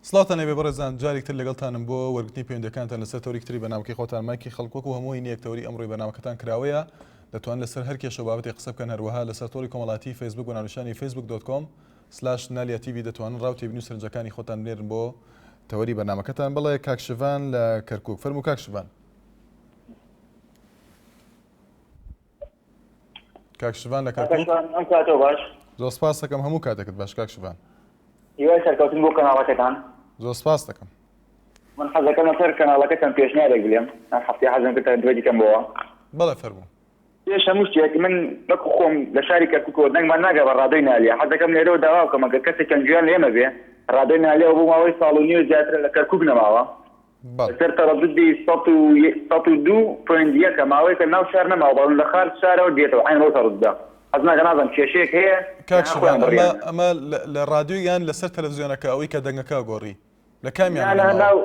سڵاوتان لێبێ بەڕێزان جارێک تر لەگەڵتانم بۆ وەرگرتنی پەیوەندیەکانتان لەسەر تەوەرێکی تری بەرنامەکەی خۆتان مایکی خەڵک وەکو هەموو هەینیەک تەوەری ئەمڕۆی بەرنامەکەتان کراوەیە دەتوان لەسەر هەر کێشە و بابەتێک قسە بکەن هەروەها لەسەر تۆڕی کۆمەڵاتی فەیسبوک بە ناونیشانی Facebook dot com slash نالیا تیڤی دەتوانن ڕاو تێبینی و سەرنجەکانی خۆتان بنێرن بۆ تەوەری بەرنامەکەتان بەڵێ کاک شڤان لە کەرکوک فەرموو کاک شڤان کاک شڤان لە کەرکوک ئەم کاتەوە باش. زۆر سپاس دەکەم هەموو کاتێکت باش کاک شڤان. هیوای سەرکەوتن بۆ کەناڵەکەتان. زۆر سپاس دەکەم. من حەزەکەم لەسەر کەناڵەکە چەند پێشنیارێک بلێم ئەم هەفتەیە حەزم کرد تەنتوێتی کەم بۆوە. بەڵێ فەرموو. پێش هەموو شتێک من وەکو خۆم لە شاری کەرکوکەوە دەنگمان ناگا بە ڕادۆی نالیا حەزەکەم لێرەوە داوا بکەم ئەگەر کەسێکیان گوێیان لە ئێمە بێ ڕادۆی نالیا بۆ ماوەی ساڵ و نیو زیاترە لە کەرکوک نەماوە لەسەر تەڕەدودی 102 point یەکە ماوەیەکە ناو شار نەماوە بەڵام لە خارج شارەوە دێتەوە عەین بەو تەڕەدودە حەز ناکە نازانم کێشەیەک هەیە کاک یان شڤان خۆیان ئەمە بڕیانە. ئەمە لە ڕادیۆ یان لەسەر تەلەفزیۆنەکە ئەوەی کە دەنگەکە گۆڕی لە کامیان نا لە نەماوە؟ ناو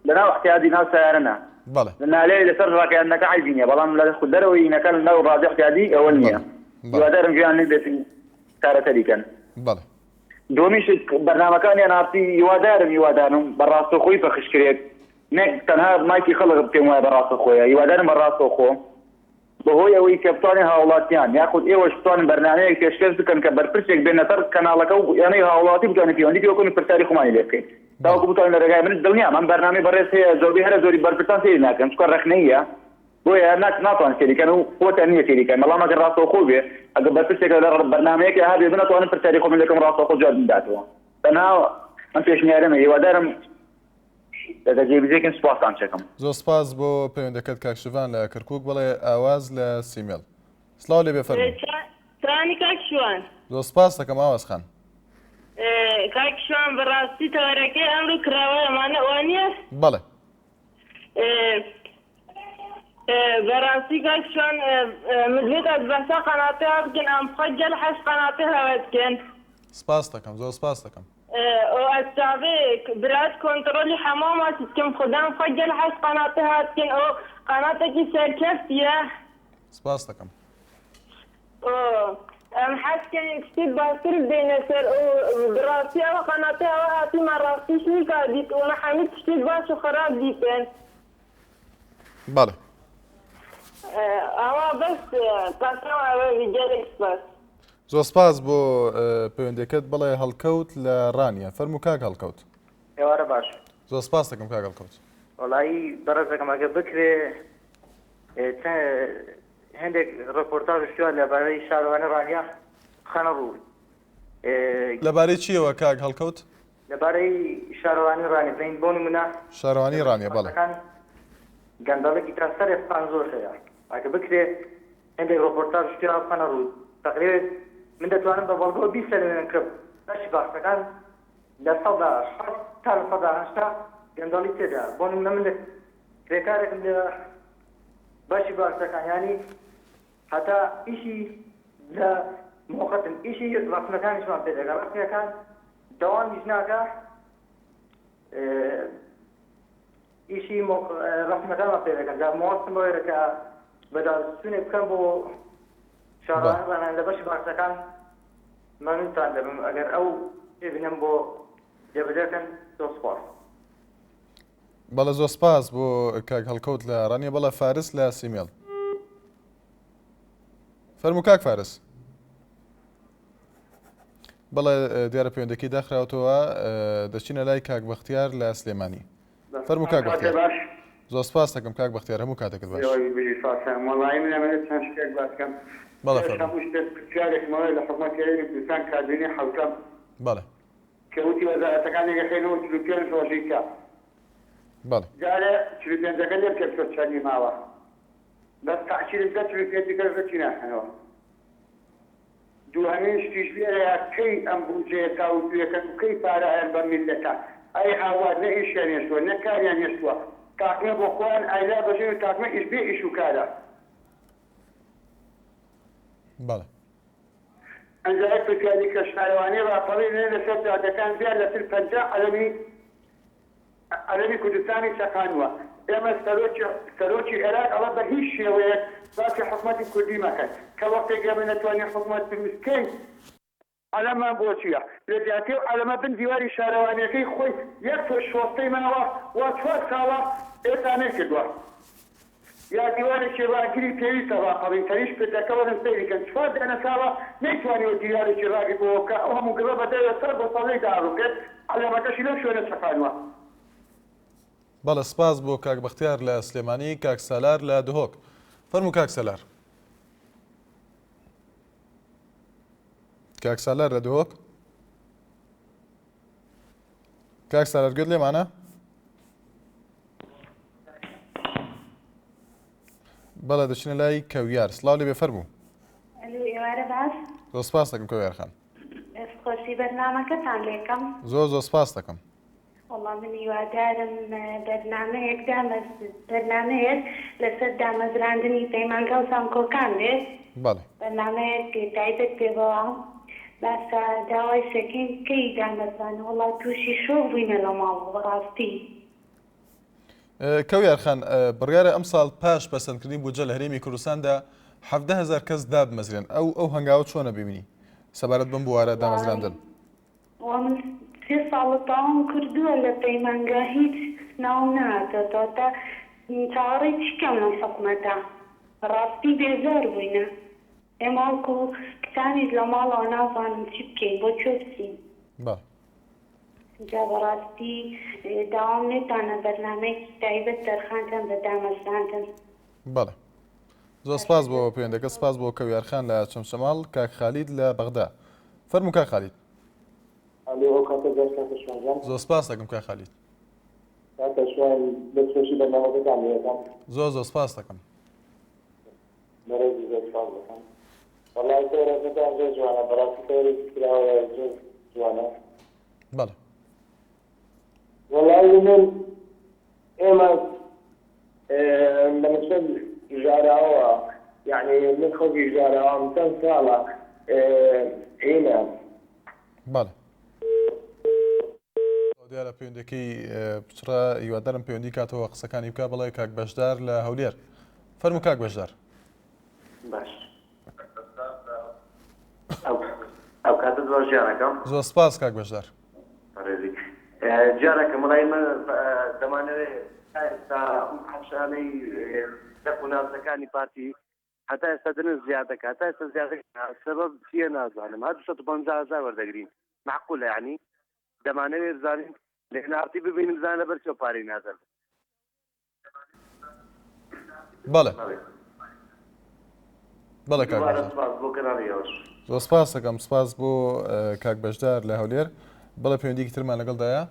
لە ناو احتیادی ناو سەیارە نا بەڵێ. لە نالێ لەسەر ڕاگەیاندنەکە عەیبی نیە بەڵام لە خود دەرەوەی ئینەکە لە ناو ڕادیۆ احتیادی ئەوە نیە بەڵێ بەڵێ. هیوادارم گوێیان لێ بێت و چارەسەری کەن. بەڵێ. دووەمین شت بەرنامەکانیان ئارتی هیوادارم هیوادارم بە ڕاستەوخۆی پەخش کرێت نەک تەنها مایکی خەڵک پێم وایە بە ڕاستەوخۆیە هیوادارم بە ڕاستەوخۆ بەهۆی ئەوەی کە بتوانین هاوڵاتیان یاخود ئێوەش بتوانن بەرنامەیەک پێشکەش بکەن کە بەرپرسێک بێنە سەر کەناڵەکە و ئێمەی هاوڵاتی بتوانین پەیوەندی پێوە بکەین و پرسیاری خۆمانی لێ بکەین تاوەکو بتوانین لە ڕێگای من دڵنیام ئەم بەرنامەی بەڕێز هەیە زۆربەی هەرە زۆری بەرپرسان سەیری ناکەن چونکە ڕەخنەییە بۆیە ناک ناتوانن سەیری کەن و قوتیان نییە سەیری کەن بەڵام ئەگەر ڕاستەوخۆ بێ ئەگەر بەرپرسێک لە بەرنامەیەکە هەبێ من ئەتوانم پرسیاری خۆم لێ بکەم ڕاستەوخۆ جوابم بداتەوە تەنها ئەم پێشنیارەمە هیوادارم دەگە جێبجێ کەن سوپاستان چەکەم. زۆر سپاس بۆ پەیوەندەکەت کاک شڤان لە کەرکوک بەڵێ ئاواز لە سیمێڵ سڵاو لێبێ فەرموو. چانی کاک شوان. زۆر سپاس دەکەم ئاواز خان. کاک شوان بەڕاستی تەوەرەکەی ئەمرو کراوەیە مانە وانیە؟ بەڵێ. بەڕاستی کاک شوان مدوێت ئەز بەحسا قەناتێ ها بکەن ئەم خۆ گەل حەز قەناتێ هەوە دکەن. سپاس دەکەم زۆر سپاس دەکەم. ئۆ ئەز چاڤێ برات کۆنتڕۆلی حەماما چ دکەم خودام خۆ گەل حەز قەناتێ ها دکەن ئۆ قەناتێکی سەرکەفتیە. سپاس دەکەم. ئۆ ئەم حەز کەین شتێ باشتر بدەینە سەر ئۆ بڕاستی ئەوە قەناتێ هەوە هاتی مە ڕاستیش نیکا دیت ئۆ مە حەمی تشتێ باش و خراپ دیتن. بەڵێ. ئەوە بەس قەسەم ئەوە بی گەلێک سپاس. زۆر سپاس بۆ پەیوەندیەکەت بەڵێ هەڵکەوت لە ڕانیە فەرموو کاک هەڵکەوت. ئێوارە باش. زۆر سپاس دەکەم کاک هەڵکەوت. وەڵایی بەڕێزەکەم ئەگەر بکرێ هەندێک ڕێپۆرتاژ و شتیوا لەبارەی شارەوانی ڕانیە بخەنە ڕوو. لەبارەی چییەوە کاک هەڵکەوت؟ لەبارەی شارەوانی ڕانیە بڵێین بۆ نمونە شارەوانی ڕانیە بەڵێ. گەندەڵێکی تا سەر ئێسقان زۆر هەیە ئەگە بکرێ هەندێک ڕۆپۆرتاژ و شتی وا بخەنە ڕوو تەقریبەن من دەتوانم بە بەڵگەوە بیسەلمێنم کە بەشی باخچەکان 60% تا 80% گەندەڵی تێدایە بۆ نمونە من لە کرێکارێکم لە بەشی باخچەکان یانی هەتا ئیشی لە مۆقەتم ئیشی ڕەسمەکانیشمان پێ دەکا ڕەسمەکان دەوامیش ناکا ئیشی ڕەسمەکانمان پێ دەکەن جا مۆستم بەوەیە کە بەداچوونێک بکەم بۆ شارەوانی ڕانیە لە بەشی باخچەکان مەمنونتان دەبم ئەگەر ئەو تێبینەم بۆ جێبەجێ کەن زۆر سوپاس. بەڵێ زۆر سپاس بۆ کاک هەڵکەوت لە ڕانیە بەڵێ فارس لە سیمێڵ فەرموو کاک فارس. بەڵێ دیارە پەیوەندەکەی داخراوەتەوە دەچینە لای کاک بەختیار لە سلێمانی فەرموو کاک بەختیار زۆر سپاس دەکەم کاک بەختیار هەموو کاتێکت باش. وەڵایی من ئەمەوێت چەند شتێک باس بکەم بەڵێ پێش فەرموو. هەموو شتێک پرسیارێکم هەیە لە حکومەتی هەرێمی کوردستان کابینەی حەوتەم بەڵێ. کە وتی وەزارەتەکان یەکەخەینەوە 45 ڕۆژی کە بەڵێ. جارێ 45ەکە لێ بکە بچۆ چەندی ماوە بەس تەعشیرت دە 45 کەس بەچی ناخەنەوە. دووهەمین شتیش لێرەیا کەی ئەم بودجەیە تاوتوێکەن و کەی پارە ئەیەن بەم میللەتە؟ ئەی هاوار نە ئیشیان هێشتووە نە کاریان هێشتووە تاقمە بۆ خۆیان ئایلا بەژن و تاقمە ئیش بێ ئیش و کارە. بەڵێ. ئەنجا یەک پرسیاری کە شارەوانی ڕاپەڕین نوێ لەسەر جادەکان زیاد لە تر 50 عەلەمی عەلەمی کوردستانی چەقانووە ئێمە سەرۆکی سەرۆکی عێراق ئەڵێ بە هیچ شێوەیەک باسی حکومەتی کوردی مەکەن کە وەختێک ئێمە نەتوانین حکومەت دروست کەین. عەلەممان بۆ چییە؟ لە جیاتی ئەو عەلەمە بن دیواری شارەوانیەکەی خۆی یەک تۆز شۆستەی ماوە وا چوار ساڵە ئێستا نەیکردوە. یا دیوارێکی ڕاگری پێویستە ڕاپەڕین تەنیشت پردەکە وەرن سەیری کەن چوار دانە ساڵە نەیتوانیوە دیوارێکی ڕاگر بۆوە بکا ئەو هەموو گڕە بە دەوێ ساڵ بۆ ساڵ لێی دائەڕوخێت عەلەمەکەشی لەو شوێنە چەقانوە. بەڵێ سپاس بۆ کاک بەختیار لە سلێمانی، کاک سالار لە دهۆک. فەرموو کاک سالار. کاک سالار لە دهۆک. کاک سالار گوێت لێمانە؟ بەڵێ دەچینە لای کەویار سڵاو لێ بێ فەرموو. ئەلو ئێوارە باش. زۆر سپاس دەکەم کەویار خان. دەست خۆشی بەرنامەکەتان لێکەم. زۆر زۆر سپاس دەکەم. وەڵا من هیوادارم بەرنامەیەک دامەز بەرنامەیەک لەسەر دامەزراندنی پەیمانگا و زانکۆکان بێت. بەڵێ. بەرنامەیەک تایبەت بێ بەوە. باشە داوای شەکەی کەی دامەزران وەڵا توشی شۆک بوینە لە ماڵەوە بەڕاستی. کەویار خان، بڕیارە ئەمساڵ پاش پەسەندکردنی بودجە لە هەرێمی کوردستاندا 17 هەزار کەس دابمەزرێن، ئەو ئەو هەنگاوە چۆنە ببینی سەبارەت بەم بوارە دامەزراندن؟ وەڵا من سێ ساڵە تەواوم کردووە لە پەیمانگا هیچ ناوم نەهاتۆتەوە تا چاوەڕێی چی کەم لەم حکومەتە بەڕاستی بێزار بووینە ئێمە وەکو کچانیش لە ماڵەوە نازانم چی بکەین بۆ کوێ بچین. بەڵێ. جا بەڕاستی داوام لێتانە بەرنامەیەکی تایبەت تەرخان کەن بە دامەزراندن. بەڵێ زۆر سپاس بۆ پەیوەندەکە سپاس بۆ کەویار خان لە چەمچەماڵ کاک خالید لە بەغدا فەرموو کاک خالید. ئەلۆ ئەو کاتە باش کاکە شوان جان. زۆر سپاس دەکەم کاک خالید. کاکە شوان دەست خۆشی بەرنامەکەتان لێ ئەکەم. زۆر زۆر سپاس دەکەم. بەڕێزی زۆر سپاس دەکەم. وەڵای تەوەرەکەتان زۆر جوانە بەڕاستی تەوەرێکی کراوەیە زۆر جوانە. بەڵێ. وەڵایی من ئێمە بە نسبەت ژاراوە یعنی من خەڵکی ژاراوام چەند ساڵە ئێمە بەڵێ. دیارە پەیوەندەکەی پچڕا هیوادارم پەیوەندی کاتەوە قسەکانی بکە بەڵێ کاک بەشدار لە هەولێر فەرموو کاک بەشدار. باش ئەو کاتت باش گیانەکەم. زۆر سپاس کاک بەشدار. بەڕێزی گیانەکەم وەڵای ئێمە دەمانەوێ تا ئێستا ئەم حەشانەی دەق و ناسەکانی پارتی هەتا ئێستا دەنس زیاد دەکات هەتا ئێستا زیاد دەکات سەبەب چییە نازانم هەر 250 هەزار وەردەگرین معقولە یعنی دەمانەوێ بزانین لە NRT ببینین بزانین لەبەر چۆ پارەی نادەن. بەڵێ بەڵێ کاک بەشدار. سپاس بۆ کەناڵی ئێوەش. زۆر سپاس دەکەم سپاس بۆ کاک بەشدار لە هەولێر بەڵێ پەیوەندیکی ترمان لەگەڵدایە.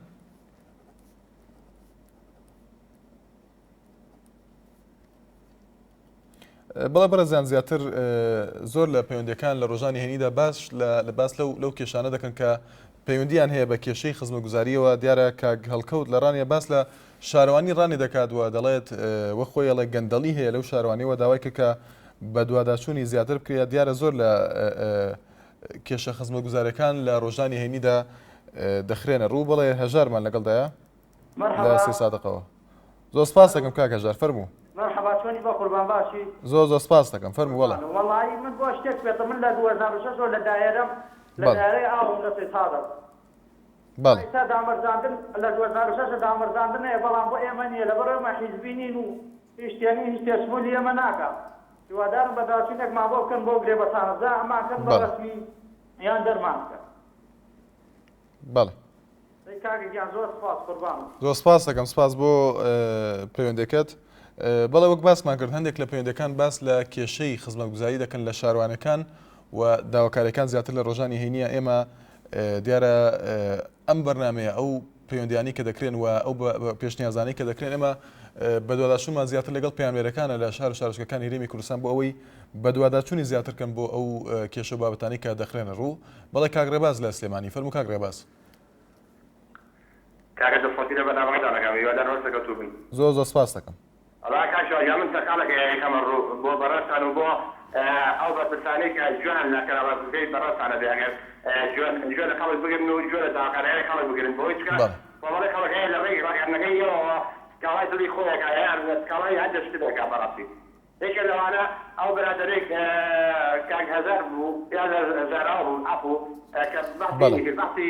بەڵێ بەڕێزان زیاتر زۆر لە پەیوەندیەکان لە ڕۆژانی هەینیدا باس لە باس لەو لەو کێشانە دەکەن کە پەیوەندیان هەیە بە کێشەی خزمەتگوزاریەوە دیارە کاک هەڵکەوت لە ڕانیە باس لە شارەوانی ڕانی دەکات و دەڵێت وەک خۆی ئەڵێ گەندەڵی هەیە لەو شارەوانیەوە داوای کرد کە بەدواداچوونی زیاتر بکرێت دیارە زۆر لە کێشە خزمەتگوزارەکان لە ڕۆژانی هەینیدا دەخرێنە ڕوو بەڵێ هەژارمان لەگەڵدایە لە مەرحەبا. سێ سادقەوە زۆر سپاس دەکەم کاک هەژار فەرموو. مەرحەبا چۆنی بەقوربان باشی؟ زۆر زۆر سپاس دەکەم فەرموو بەڵێ. قوربانم وەڵایی من بۆ شتێک پێتە من لە 2006 ەوە لە دایەرەم لە بەڵێ. دایەرەی ئاوم لە سێ سادق بەڵێ. ئێستا دامەرزاندن لە 2006 دامەرزاندن هەیە بەڵام بۆ ئێمە نییە لەبەر ئێمە حیزبی نین و هیچ شتێ نین هیچ شتێ شمولی ئێمە ناکا هیوادارم بەداچوونێکمان بۆ بکەن بۆ گرێبەستانە جا ئەمان کەن بە بەڵێ. ڕەسمی یان دەرمان بکەن. بەڵێ. دەی کاکە گیان زۆر سوپاس قوربانت. زۆر سپاس دەکەم سپاس بۆ پەیوەندەکەت. بەڵێ وەک باسمان کرد هەندێک لە پەیوەندەکان باس لە کێشەی خزمەتگوزاری دەکەن لە شاروانەکان و داواکاریەکان زیاتر لە ڕۆژانی هەینیە ئێمە دیارە ئەم بەرنمەیە ئەو پەیوەندیانی کە دەکرێن و ئەو پێشنیازانەی کە دەکرێن ئێمە بەدواداچوونمان زیاتر لەگەڵ پەیامنێرەکانە لە شار و شارۆچکەکانی هەرێمی کوردستان بۆ ئەوەی بەدواداچوونی زیاتر کەن بۆ ئەو کێشە و بابەتانەی کە دەخرێنە ڕوو. بەڵێ کاک ڕێباز لە سلێمانی فەرموو کاک ڕێباز. کاکە دەستخۆشی لە بەرنامەکەتان ئەکەم هیوادارم هەر سەرکەوتوو بن. زۆر زۆر سپاست دەکەم. وەڵا کاک شوان گیان من سەرقاڵێک ئەیخەمە ڕوو بۆ بەڕێزتان و بۆ ئەو بەرپرسانەی کە گوێیان لە کەناڵەکەی بەڕێزتان ئەبێ ئەگەر گوێ گوێ لە خەڵک بگرن و گوێ لە داواکاریانی خەڵک بگرن بەوەی چونکە بەڵێ. کۆمەڵێک خەڵک هەیە لە ڕێی ڕاگەیاندنەکەی ئێوەوە سکاڵای دڵی خۆی ئەکا یان سکاڵای هەندێک شتت ئەکا بەڕاستی یەکێ لەوانە. ئەو برادەرەی کاک هەژار بوو یان هەژاراوە بوو عەفو کە بەحسی بەڵێ. کرد بەحسی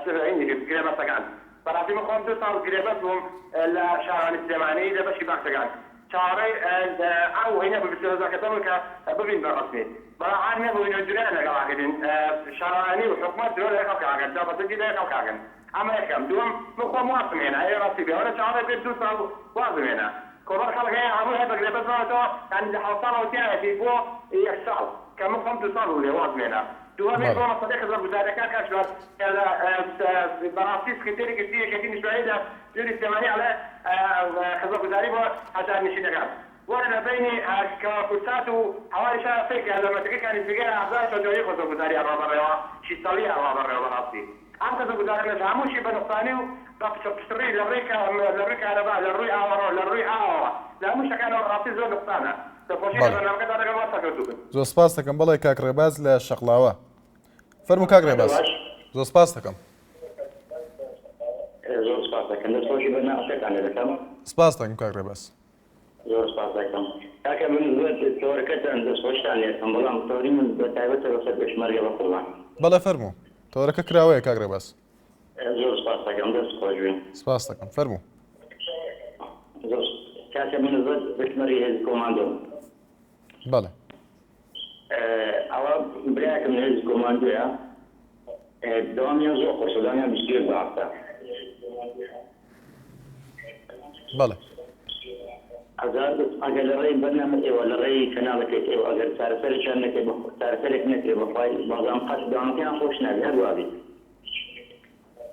سبعینی کرد گرێبەستەکان بەڕاستی من خۆم دوو ساڵ گرێبەست بووم لە شارەوانی سلێمانی لە بەشی باخچەکان چاوەڕێی ئەو هینە بووم 22 کەسە بوون کە ببین بە ڕەسمی بەڵام هەر نەبووین و درۆیان لەگەڵ ئەکردین شارەوانی و حکومەت درۆ لەگەڵ خەڵک ئەکەن چاوپەسەندی لەگەڵ خەڵک ئەکەن ئەمە یەکەم دووەم من خۆم وازم هێنا ئەوێ ڕاستی بێ ئەوەنە چاوەڕێ بێت دوو ساڵ وازم هێنا کۆمەڵ خەڵک هەیە هەمووی هەر بە گرێبەست ماوەتەوە یانی لە حەوت ساڵەوە تیایەتی بۆ یەک ساڵ کە من خۆم دوو ساڵ بووم لێ وازم هێنا دووەمیش بۆ بەڵێ. مەسەلەی خزمەتگوزاریەکان کاک شوان کە لە بەڕاستی سکرتێری گشتی یەکێتی نیشتمانی لە سنوری سلێمانی ئەڵێ خزمەتگوزاری بۆ هەژارنشینەکان وەرە لە بەینی کەواکورسات و هەواری شارە سەیرکە لە مەترکەی کانی سیگار ئازار چۆن جۆری خزمەتگوزاری ئەڕوا بەڕێوە شیستەڵی ئەڕوا بەڕێوە بەڕاستی ئەم خزمەتگوزارانەش هەمووشی بە نوقسانی و بە پچڕپچڕی لە ڕووی لە ڕووی کارەبا لە ڕووی ئاوەڕۆ لە ڕووی ئاوەوە لە هەموو شتەکانەوە ڕاستی زۆر نوقسانە دەستخۆشی لە بەڵێ. بەرنامەکەتان دەکەم وە سەرکەوتوو بن. زۆر سپاست دەکەم بەڵێ کاک ڕێباز لە شەقڵاوە فەرموو کاک ڕێباز باش. زۆر سپاست دەکەم. زۆر سپاست دەکەم دەستخۆشی بەرنامەکەتان لێ دەکەم. سپاست دەکەم کاک ڕێباز. زۆر سپاس دەکەم کاکە من زۆر تەوەرەکەتان دەستخۆشتان لێ دەکەم بەڵام تەوەری من بە تایبەتە بەسەر پێشمەرگە بەقوربان. بەڵێ فەرموو تەوەرەکە کراوەیە کاک ڕێباز. زۆر سپاس دەکەم دەست خۆش بی. سپاس دەکەم فەرموو. زۆر کاکە من زۆر پێشمەرگەی هێزی کۆماندۆم. بەڵێ. ئەوە برایەکم لە هێزی کۆماندۆیە دەوامیان زۆر قورسە دەوامیان 21 بە هەفتە. بەڵێ. ئەزار ئەگەر لە ڕێی بەرنامە ئێوە لە ڕێی کەناڵەکەی ئێوە ئەگەر چارەسەرێکیان نەکرێ بە چارەسەرێک نەکرێ بەخوای بازام قەت دەوامەکەیان خۆش نابێ هەر وابێ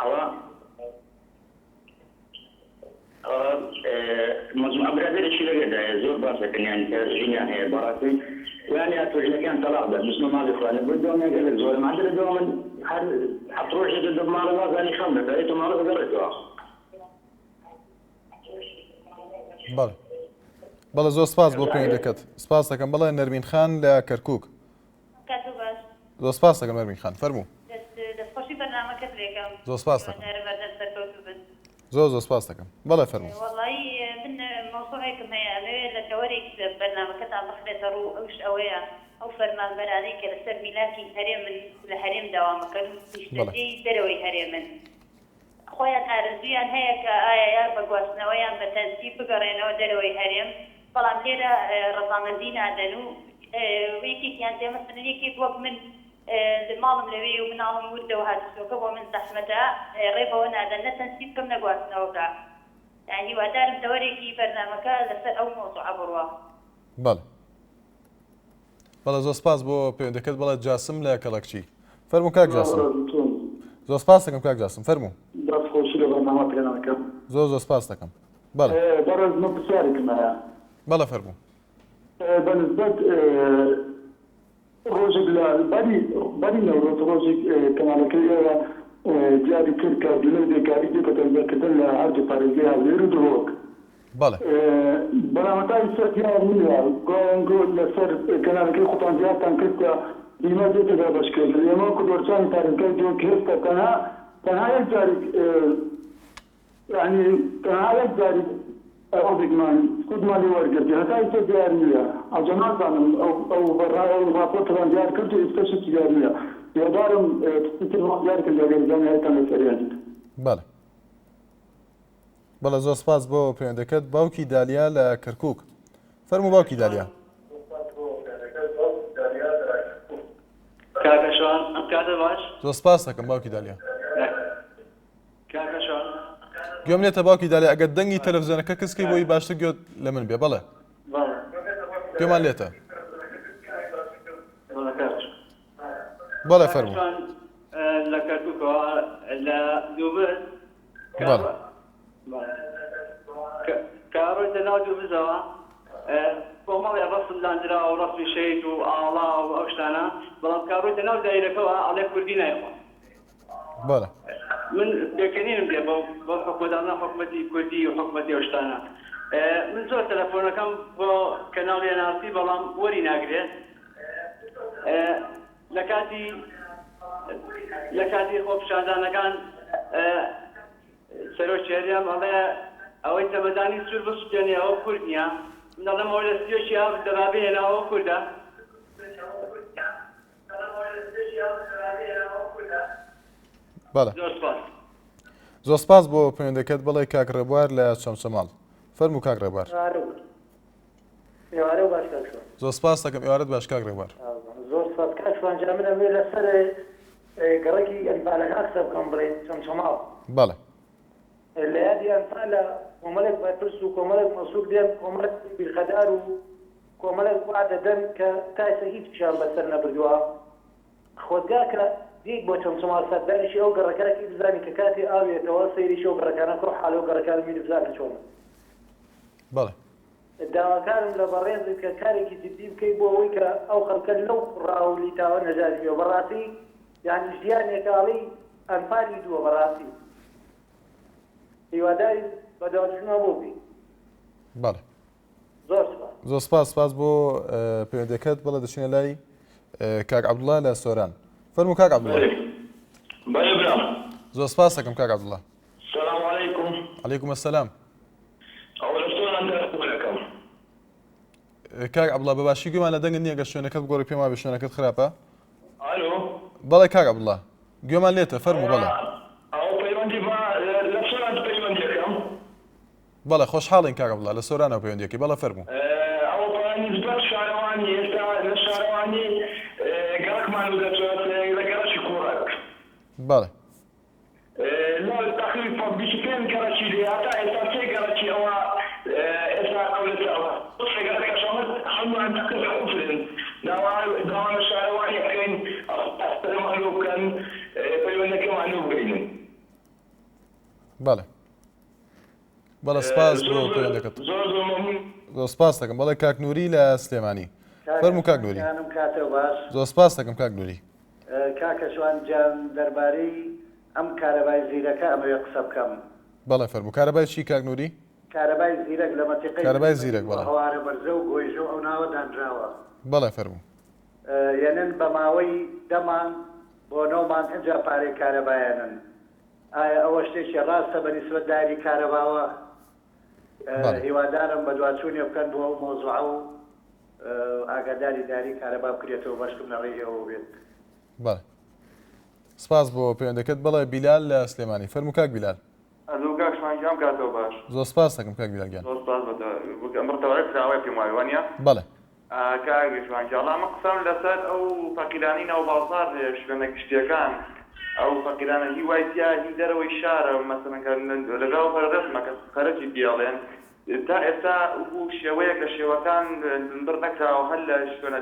ئەوە مەجموعە برادەرێکی لەگەدایە زۆر باس دەکەن یانی کە ژنیان هەیە بەڕاستی یان یا تۆ ژنەکەیان تەلاق دا بچنە ماڵی خۆیان بۆ دومیان گەلێک زۆرە مادە لە دوا من هەر حەفت ڕۆژێک لە ماڵە وازانی خەم دەکا ئێتۆ ماڵە دەگەڕێتەوە. بەڵێ بەڵێ زۆر سپاس بۆ پەیوەندەکەت سپاس دەکەم بەڵێ نەرمین خان لە کەرکک کاتو باش. زۆر سپاس دەکەم نەرمین خان فەرموو. دەست دەستخۆشی بەرنامەکەت لێکەم. زۆر سپاس دەکەم. هیوادارم بەردەم سەرکەوتوو بن. زۆر زۆر سپاس دەکەم بەڵێ فەرموو. وەڵایی من مەوزوعێکم هەیە ئەمەوێ لە تەوەرێک لە بەرنامەکەتان بخرێتە ڕوو ئەوش ئەوەیە ئەو فەرمانبەرانەی کە لەسەر میلاکی هەرێمن لە هەرێم دەوامەکەن و بەڵێ. نیشتەجێی دەرەوەی هەرێمن خۆیان ئارەزوویان هەیە کە ئایا یا بە گواستنەوە یان بە تەنسیب بگەڕێنەوە دەرەوەی هەرێم، بەڵام لێرە ڕەزامەندی نادەن و یەکێکیان دێ مەسەلەن یەکێک وەک من ماڵم لەوێیە و مناڵم وردە و هاتوچۆکە بۆ من زەحمەتە ڕێ بەوە نادەن نە تەنسیب بکەم نە گواستنەوەکە یانی هیوادارم تەوەرێکی بەرنامەکە لەسەر ئەو مەوزوعە بڕوا. بەڵێ. بەڵێ زۆر سپاس بۆ پەیوەندەکەت بەڵێ جاسم لە کەڵەکچی فەرموو کاک جاسم زۆر سپاس دەکەم کاک جاسم فەرموو دەست خۆشی لە بەرنامە پێ ناکەم زۆر زۆر سپاس دەکەم بەڵێ بەڕێز من پرسیارێکم هەیە بەڵێ فەرموو بە نسبەت ڕۆژێک لە بەری بەری نەورۆز ڕۆژێک کەناڵەکەی ئێوە دیاری کرد کە بیمەی بێکاری دێتە تەوزیعکردن لە هەردوو پارێزگای هەولێر و دهۆک. بەڵێ. بەڵام هەتا ئیستا دیار نییە، گوایان گۆ لەسەر کەنالەکەی خۆتان دیارتان کرد کە بیمە دێتە دابەشکردن، ئێمە وەکو دۆرچانی پارێزگای دهۆک هێستا تەنها تەنها یەک جاریک یانی تەنها یەک جاریک ئەوێکمان سوودمان لێ وەرگرت هەتا ئیستا دیار نییە، ئەوجا نازانم ئەو ئەو ئەو ڕاپۆرتەتان دیار کرد و ئیستاش هیچ دیار نییە، هیوادارم تشتی ترمان دیار کرد ئەگەر زانیاریتان لەسەر هەبیت. بەڵێ. بەڵێ زۆر سپاس بۆ پەیوەندەکەت باوکی دالیا لە کەرکک فەرموو باوکی دالیا. کاکە شوان ئەم کاتە باش. زۆر سپاس دەکەم باوکی دالیا. کاکە شوان. گوێم لێتە باوکی دالیا ئەگەر دەنگی تەلەفزیۆنەکە کز کەی بۆی باشتر گوێت لە من بێ بەڵێ. بەڵێ. گوێمان لێتە. بەڵێ کاکە شوان. بەڵێ فەرموو. کاکە شوان لە کەرکوکەوە لە دووبز بەڵێ. کە ڕۆیتە ناو دووبزەوە کۆمەڵێ ڕەسم داندراوە و ڕەسمی شەهید و ئاڵا و ئەو شتانە بەڵام کە ڕۆیتە ناو دایرەکەوە ئەڵێ کوردی نایخوا. بەڵێ. من پێکەنینم دێ بەو بەو حکومەتانە حکومەتی کوردی و حکومەتی ئەو شتانە من زۆر تەلەفۆنەکەم بۆ کەناڵی ئەناسی بەڵام وەری ناگرێ لە کاتی لە کاتی خۆپیشاندانەکان سەرۆکی هەرێم ئەڵێ ئەوەی چەمەدانی سوور بسوتێنێ ئەوە کورد نییە. من دەڵێم ئەوەی لە سیەکی ئاو دەبابەی هێناوە ئەو کوردە. بەڵێ. زۆر سپاس. زۆر سپاس بۆ پەیوەندەکەت بەڵێ کاک ڕێبوار لە چەمچەماڵ فەرموو کاک ڕێبوار. ئێوارەو باش کاک شوان. زۆر سپاس دەکەم ئێوارەت باش کاک ڕێبوار. زۆر سپاس کاک شوان جا من ئەمەوێ لەسەر گەڕەکی ئەنفالەکان قسە بکەم بڵێن چەمچەماڵ. بەڵێ. لە یادی ئەنفالە کۆمەڵێک بەرپرس و کۆمەڵێک مەسول دێن کۆمەڵێک بیرخەدار و کۆمەڵێک وەعد دەدەن کە تا ئێستا هیچیان بەسەر نەبردووە. خۆزگا کە دێیت بۆ چەمچەماڵ سەردانێکی ئەو گەڕەکە ئەکەی بزانی کە کاتێ ئاو یەتەوە سەیرێکی ئەو گەڕەکانە بکە و حاڵی ئەو گەڕەکانە ببینە بزانە چۆنە. بەڵێ. داواکارم لە بەڕێزت کە کارێکی جدی بکەی بۆ ئەوەی کە ئەو خەڵکە لەو ڕاو و لیتاوە نەجاتی بێ بەڕاستی یانی ژیانێکە ئەڵێی ئەنفالی دووە بەڕاستی هیوادارین بەدواچوونمان بۆ بکەی. بەڵێ. زۆر سوپاس. زۆر سپاس سپاس بۆ پەیوەندەکەت بەڵێ دەچینە لای کاک عەبدوڵا لە سۆران فەرموو کاک عەبدوڵا. بەڵێ برام. زۆر سپاس دەکەم کاک عەبدوڵا. سلام علیکم. علیکم السلام. ئەوە لە سۆران تەلەفۆن ئەکەم. کاک عەبدوڵا بە باشی گوێمان لە دەنگت نییە گەر شوێنەکەت بگۆڕی پێم وابێ شوێنەکەت خراپە. ئالۆ. بەڵێ کاک عەبدوڵا گوێمان لێتە فەرموو بەڵێ. ئەوە پەیوەندی بە لە سۆران پەیوەندی ئەکەم. بەڵێ خۆشحاڵین کاک عەبدوڵا لە سۆرانەوە پەیوەندی ئەکەی بەڵێ فەرموو. ئەوە بە نیسبەت شارەوانی ئێستا لە شارەوانی گەڕەکمان و دەچێت لە گەڕەکی کوڕەک. بەڵێ. لە تەقریبا 25 گەڕەکی لێ هەتا ئێستا سێ گەڕەکی ئەوە ئێستا ئەولەتە ئەوە سێ گەڕەکەش ئەمە هەموویان تەقریبا قفلن داوا داوا لە شارەوانی ئەکەین ئەوە لۆ بکەن پەیوەندەکەمان لۆ بگەینن. بەڵێ بەڵێ سپاس بۆ پەیوەندەکەت. زۆر زۆر مەمنون. زۆر سپاس دەکەم بەڵێ کاک نوری لە سلێمانی فەرموو کاک نوری. گیانم کاتەو باش. زۆر سپاس دەکەم کاک نوری. کاکە شوان گیان دەربارەی ئەم کارەبای زیرەکە ئەمەوێ قسە بکەم. بەڵێ فەرموو کارەبای چی کاک نوری؟ کارەبای زیرەک لە مەنتیقەی کارەبای زیرەک بەڵێ. هەوارە بەرزە و گۆیژە و ئەو ناوە دانراوە. بەڵێ فەرموو. یەنن بە ماوەی دە مانگ بۆ نۆ مانگ ئنجا پارەی کارەبایەنن ئایا ئەوە شتێکی ڕاستە بە نیسبەت داری کارەباوە؟ هیوادارم بەدواچوونێ بکەن بۆ ئەو مەوزوعە و ئاگاداری داری کارەبا بکرێتەوە بەشکم لە ڕێی ئێوەوە بێت. بەڵێ سپاس بۆ پەیوەندەکەت. بەڵێ بیلال لە سلێمانی فەرموو کاک بیلال. ئەلو کاک شوان گیان کاتەوە باش. زۆر سپاس دەکەم کاک بیلال گیان. زۆر سپاس بە تۆ. ئەمڕۆ تەوەرەک کراوەیە پێم وابێ وانیە؟ بەڵێ. کاک ژوان گیان وەڵا من قسەم لەسەر ئەو فەقیرانەی ناو بازاڕ هەیە شوێنە گشتیەکان ئەو فەقیرانە هی وای تیا هی دەرەوەی شارە مەسەلەن کە لەگەڵ پەرەسمە کە خەرجی پێڵێن تا ئێستا وەکو شێوەیەک لە شێوەکان بنبڕ نەکراوە هەر لە شوێنە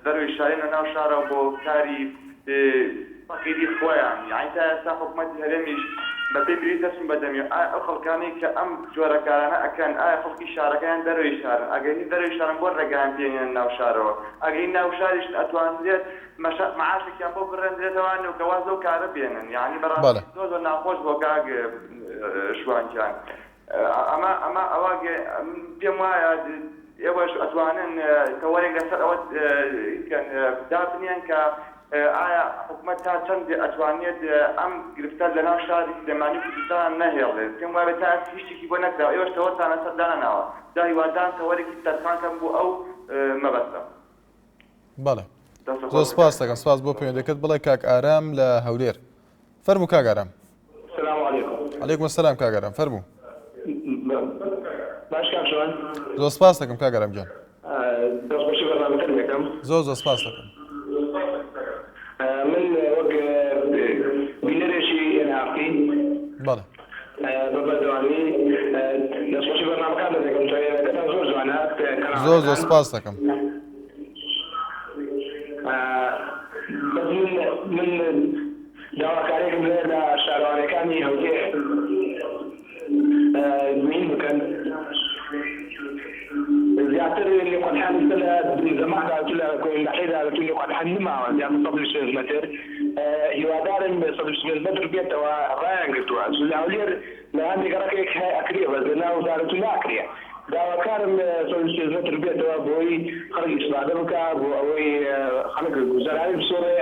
دەرەوەی شارێنە ناو شارەوە بۆ کاری فەقیری خۆیان یانی تا ئێستا حکومەتی هەرێمیش بە پێی پێویست نەچوون بە دەمی ئایا ئەو خەڵکانەی کە ئەم جۆرە کارانە ئەکەن ئایا خەڵکی شارەکە یان دەرەوەی شارن ئەگەر هی دەرەوەی شارن بۆ ڕێگایان پێ نێنە ناو شارەوە ئەگەر هی ناو شاریشن ئەتوانرێت مەشا معاشێکیان بۆ بڕێندرێتەوە و کە واز لەو کارە بێنن یانی بەڕاستی بەڵێ. زۆر زۆر ناخۆش بووە کاک شوان گیان ئەمە ئەمە ئەوە پێم وایە ئێوەش ئەتوانن تەوەرێک لەسەر ئەوە بکەن دابنێن کە ئایا حکومەت تا چەند ئەتوانێت ئەم گرفتە لەناو شاری سلێمانی و کوردستان نەهێڵێت پێم وایە تا ئێستا هیچ شتێکی بۆ نەکراوە ئێوەش تەوەرتان لەسەر دانەناوە جا هیوادارم تەوەرێکی تەرخان کەن بۆ ئەو مەبەستە. بەڵێ زۆر سپاس دەکەم سپاس بۆ پەیوەندەکەت بڵێ کاک ئارام لە هەولێر فەرموو کاک ئارام. سلام علیکم. علیکم السلام کاک ئارام فەرموو. باش کاک شوان. زۆر سپاس دەکەم کاک ئارام گیان. دەستخۆشی بەرنامەکەت دەکەم. زۆر زۆر سپاس دەکەم. من وەک بینەرێکی ئێن ئاڕ تی. بەڵێ. بە بەردەوامی دەستخۆشی بەرنامەکانتان دەکەم تەوێرەکەتان زۆر جوانە زۆر زۆر سپاس دەکەم. بەس من من داواکاریەکم هەیە لە شارەوانیەکانی هەولێر مین بکەن زیاتر لقەتحان ئیستا لە زەماحدا تو لە کۆیندەحیدا تو لقەتحان نماوە زیاتر 125 مەتر هیوادارم 125 مەتر بێتەوە ڕایان گرتووە چون لە هەولێر لە هەندێک گەڕەکێک هەیە ئەکرێ بەس لە ناو دارەتوو ناکرێ داواکارم 125 مەتر بێتەوە بۆی خەڵک ئیسفادە بکا بۆ ئەوەی خەڵک گوزەرانی بسوڕێ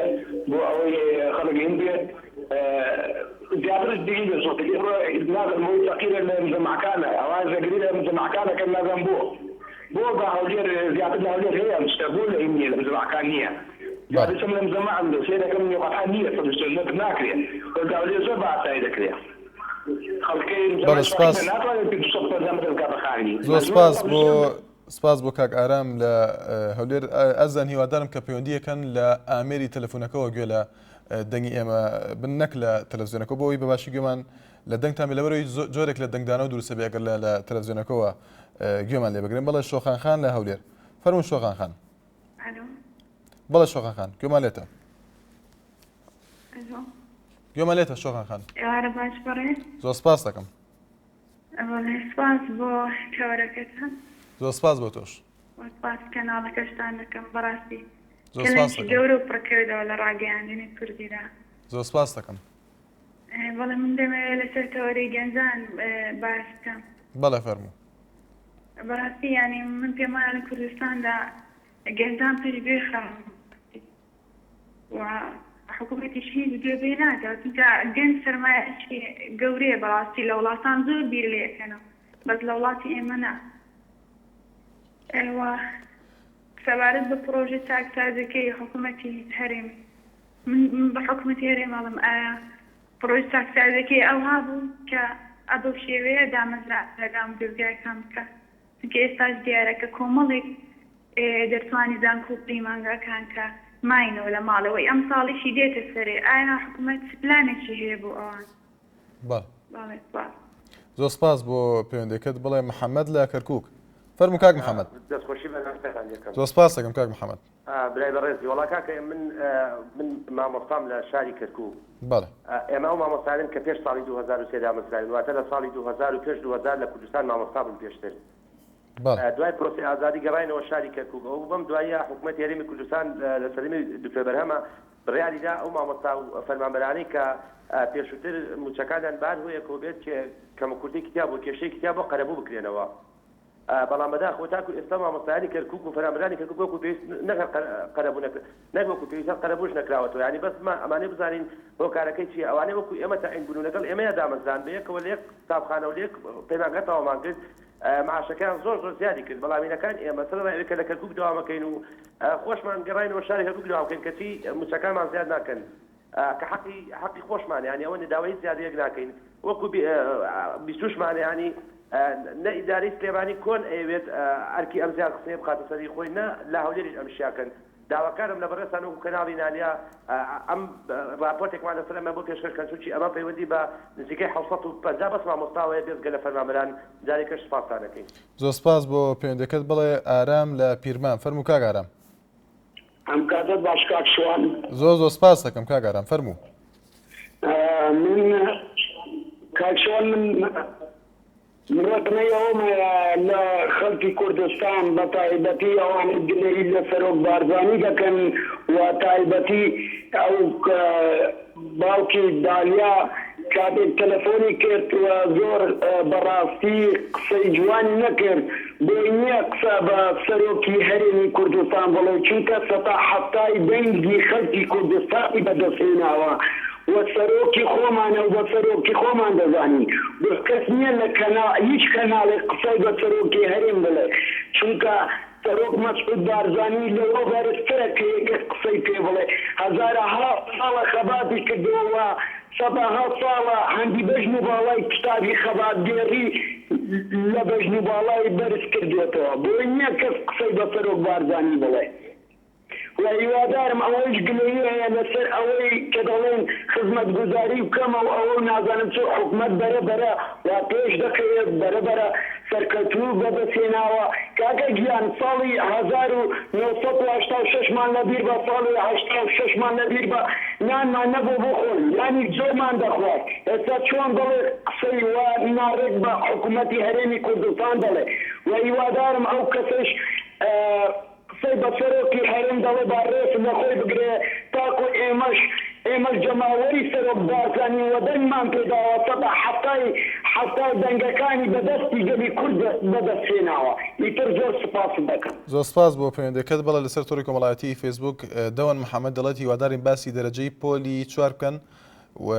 بۆ ئەوەی خەڵک هین بێ زیاتر دیگی بێ سۆتی ئێمە نازانم ئەوەی فەقیرە لە مجەمعەکانە ئەوان ڕێگری لە مجەمعەکان ئەکەن نازانم بۆ. بۆ بە هەولێر زیاتر لە هەولێر هەیە ئەم شتە بۆ لە هین نییە لە مزەمەعەکان نییە جا بەڵێ. دەچم لە مزەمەع سەیرەکەم نیوقەتحە نییە 125 مەتر ناکرێ بەس لە هەولێر زۆر بە ئاسایی دەکرێ خەڵکەی بەڵێ مزەمەعیش سپاس. فەقیرە ناتوانێت 250 مەتر بکا بە خانی زۆر مەجبورە سپاس بۆ 125 سپاس بۆ کاک ئارام لە هەولێر. ئازیزان هیوادارم کە پەیوەندییەکەن لە ئامێری تەلەفونەکەوە گوێ لە دەنگی ئێمە بن نەک لە تەلەفزیۆنەکە بۆ ئەوەی بە باشی گوێمان لە دەنگتان بێ لەبەرەوەی جۆرێک لە دەنگدانەوە دروستە بێ ئەگەر لە تەلەفزیۆنەکەوە گوێمان لێ بگرن. بەڵێ شۆخان خان لە هەولێر. فەرموون شۆخان خان. ئەلۆ. بەڵێ شۆخان خان گوێمان لێتە. ئەلۆ. گوێمان لێتە شۆخان خان. ئێوارە باش بەڕێز. زۆر سپاس دەکەم. بەڵێ سپاس بۆ تەوەرەکەتان. زۆر سپاس بۆ تۆش. وە سپاس کەناڵەکەشتان دەکەم بەڕاستی زۆر سپاس کەلێنکی دەکەم. گەورە و پڕکردەوە لە ڕاگەیاندنی کوردیدا. زۆر سپاس دەکەم. بەڵێ من دەمەوێت لەسەر تەوەرەی گەنجان باس بکەم. بەڵێ فەرموو. بەڕاستی یانی من پێم وایە لە کوردستاندا گەنجان پشت گوێ خراون و حکوومەتیش هیچ گوێ پێ نادا چونکە گەنج سەرمایەکی گەورەیە بەڕاستی لە وڵاتان زۆر بیر لێ ئەکەنەوە بەس لە وڵاتی ئێمە نا و سەبارەت بە پڕۆژەی چاکسازیەکەی حکوومەتی هەرێم من بە حکومەتی هەرێم ئەڵێم ئایا پڕۆژە چاکسازیەکەی ئەوها بوو کە ئە بەو شێوەیە دامەزراندنە دامودەزگایەکان بکا چونکە ئێستاش دیارە کە کۆمەڵێک دەرچوانی زانکۆ و پەیمانگاکان کە ماینەوە لە ماڵەوەی ئەمساڵیشی دێتە سەرێ ئایا حکومەت چ پلانێکی هەیە بۆ ئەوان؟ بەڵێ. بەڵێ سپاس. زۆر سپاس بۆ پەیوەندیەکەت. بڵێ محەمەد لە کەرکوک. فەرموو کاک محەمەد. دەستخۆشی بەرنامەکەتان لێکەم. زۆر سپاس دەکەم کاک محەمەد. برای بەڕێزی وەڵا کاکە من من مامۆستام لە شاری کەرکوک. بەڵێ. ئێمە ئەو مامۆستایانەن کە پێش ساڵی 2003 دامەزراوین واتە لە ساڵی 2000 و پێش 2000 لە کوردستان مامۆستا بووین پێشتر. بەڵێ. دوای پرۆسەی ئازادی گەڕاینەوە شاری کەرکوک ئەوە بەم دواییە حکومەتی هەرێمی کوردستان لە سەردەمی دکتۆر بەرهەمە بڕیاری دا ئەو مامۆستا و فەرمانبەرانەی کە پێشووتر مووچەکانیان بە هەر هۆیەکەوە بێت کەموکورتییەکی تیا بووە کێشەیەکی تیا بووە قەرەبوو بکرێنەوە. بەڵام بەداخەوە تاکو ئێستا مامۆستایانی کەرکوک و فەرمانبەرانی کەرکوک وەکو پێویست نەک هەر قەرەبوو نەکرا نەک وەکو پێویست هەر قەرەبووش نەکراوەتەوە یانی بەس ما ئەمانەی بزانین هۆکارەکەی چییە ئەوانەی وەکو ئێمە تەعین بوون و لەگەڵ ئێمەیا دامەزران بەیەکەوە لە یەک قوتابخانە و لە یەک پەیمانگا تەواومان کرد معاشەکەیان زۆر زۆر زیادی کرد بەڵام هینەکان ئێمە سەرەڕای ئەوەی کە لە کەرکوک دەوام ئەکەین و خۆشمان گەڕاینەوە شاری کەرکوک دەوام بکەین کەچی موچەکانمان زیاد ناکەن کە حەقی حەقی خۆشمانە یانی ئەوە داوای هیچ زیادەیەک ناکەین وەکو بیستوشمانە یانی نە ئیدارەی سلێمانی کۆن ئەیەوێت ئەرکی ئەم زیاد خستنەی بخاتە سەری خۆی نە لە هەولێریش ئەم شیاکەن داواکارم لە بەڕێزتان وەکو کەناڵی نالیا ئەم ڕاپۆرتێکمان لەسەر ئەمە بۆ پێشکەش کەن چونکی ئەمە پەیوەندی بە نزیکەی 750 بەس مامۆستاوەیە بێجگە لە فەرمانبەران جارێکەش سوپاستان ئەکەین. زۆر سپاس بۆ پەیوەندیەکەت بەڵێ ئارام لە پیرمام فەرموو کاک ئارام. ئەم کاتەت باش کاک شوان. زۆر زۆر سپاس دەکەم کاک ئارام فەرموو. من کاک شوان من من ڕەخنەی ئەوەم هەیە لە خەڵکی کوردستان بە تایبەتی ئەوانەی گلەیی لە سەرۆک بارزانی دەکەن و تایبەتی ئەو باوکی دالیا کاتێک تەلەفۆنی کرد و زۆر بەڕاستی قسەی جوانی نەکرد بۆی نییە قسە بە سەرۆکی هەرێمی کوردستان بڵێ چونکە سەتا حەفتای دەنگی خەڵکی کوردستانی بەدەست هێناوە و سەرۆکی خۆمانە و بە سەرۆکی خۆمان دەزانین و کەس نییە لە کەنا هیچ کەناڵێک قسەی بە سەرۆکی هەرێم بڵێ چونکە سەرۆک مەسعود بارزانی لەوە بەرزترە کە یەکێک قسەی پێ بڵێ هەزارەها ساڵە خەباتی کردووە و سەدەها ساڵە هەندی بەژن و باڵای کتابی خەباتگێڕی لە بەژن و باڵای بەرز کردووەتەوە بۆی نییە کەس قسەی بە سەرۆک بارزانی بڵێ. و هیوادارم ئەوەیش گلەیی هەیە لەسەر ئەوەی کە دەڵێن خزمەتگوزاری کەمە و ئەوە و نازانم چ، حکومەت بەرە بەرە وا پێش دەکەوێت، بەرە بەرە سەرکەوتوو بەدەست هێناوە. کاکە گیان ساڵی 1986 مان لەبیر بە، ساڵی 86 مان لەبیر بە نانمان نەبوو بخۆین، یانی زۆرمان دەخوارد، ئێستا چۆن دەڵێ قسەی وا ناڕێک بە حکومەتی هەرێمی کوردستان دەڵێ و هیوادارم ئەو کەسەش قسەی بە سەرۆکی هەرێم دەڵێ با ڕێز لە خۆی بگرێ تاکو ئێمەش ئێمەش جەماوەری سەرۆک بارزانی وە دەنگمان پێداوە سەدا حەفتای حەفتای دەنگەکانی بە دەستی گەلی کورد بە دەست هێناوە ئیتر زۆر سوپاست دەکەم. زۆر سپاس بۆ پەیوەندیەکەت. بەڵێ لەسەر تۆڕی کۆمەڵایەتی فەیسبووک دەوەن محەمەد دەڵێت هیوادارین باسی دەرەجەی پۆلی چوار بکەن. و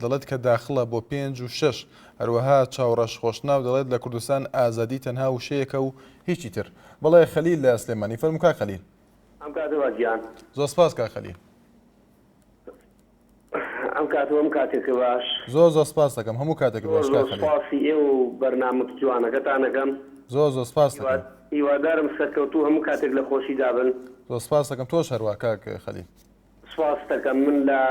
دەڵێت کە داخڵە بۆ پێنج و شەش. هەروەها چاوڕەش خۆشناو دەڵێت لە کوردستان ئازادی تەنها وشەیەکە و هیچی تر. بەڵێ خەلیل لە سلێمانی. فەرموو کاک خەلیل. ئەم کاتە باش گیان. زۆر سپاس کاک خەلیل. ئەم کاتە و ئەم کاتێکە باش. زۆر زۆر سپاس دەکەم هەموو کاتێکت زۆر باش زۆر کاک خەلیل. سپاسی ئێوە و بەرنامە جوانەکەتان ئەکەم. زۆر زۆر سپاس دەکەم. هیوادارم سەرکەوتوو هەموو کاتێک لە خۆشیدا بن. زۆر سپاس دەکەم تۆش هەروا کاک خەلیل. سپاست دەکەم من لە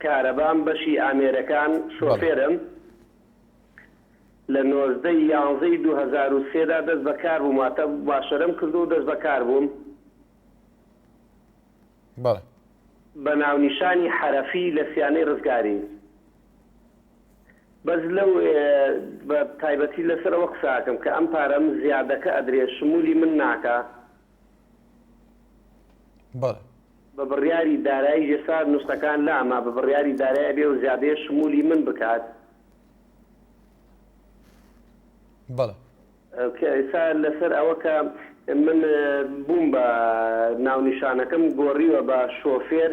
کارەبام بەشی ئامێرەکان بەڵێ. شۆفێرم لە 19 ی یانزەی 2003 دا دەست بە کار بووم واتە مباشەرەم کردووە و دەست بە کار بووم. بەڵێ. بە ناونیشانی حەرەفی لە سیانەی ڕزگاری. بەس لەو بە تایبەتی لەسەر ئەوە قسە ئەکەم کە ئەم پارەم زیادەکە ئەدرێ شمولی من ناکا. بەڵێ. بە بڕیاری دارایی ئێستا نوسخەکان لامە بە بڕیاری دارایی ئەبێ ئەو زیادەیە شمولی من بکات. بەڵێ. کە ئێستا لەسەر ئەوە کە من بووم بە ناونیشانەکەم گۆڕیوە بە شۆفێر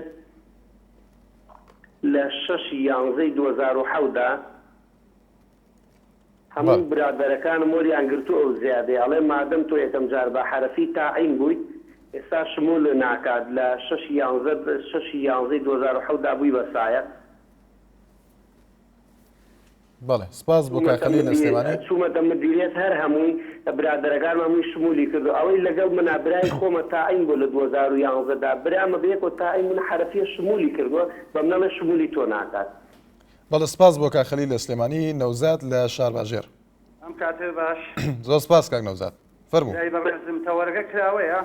لە شەشی یانزەی 2007 دا هەموو برادەرەکانم وەریان گرتوو ئەو زیادەیە ئەڵێ مادەم تۆ یەکەم جار بە حەرەفی تاعین بوویت ئێستا شمول ناکات لە شەشی یانزە شەشی یانزەی 2007 دا بووی بە سایەق. بەڵێ سپاس بۆ کاک خەلیل لە سلێمانی. چوومەتە مدیریەت هەر هەمووی برادەرەکانم هەمووی شمولی کردو ئەوەی لەگەڵ منا برای خۆمە تاعین بووە لە 2011 دا برامە بەیەکەوە تاعین بوون حەرەفیە شمولی کردووە بەمن ئەڵێ شمولی تۆ ناکات. بەڵێ سپاس بۆ کاک خەلیل لە سلێمانی. نەوزاد لە شارباژێڕ. ئەم کاتەت باش. زۆر سپاس کاک نەوزاد. فەرموو. برای بەڕێزم تەوەرەکە کراوەیە؟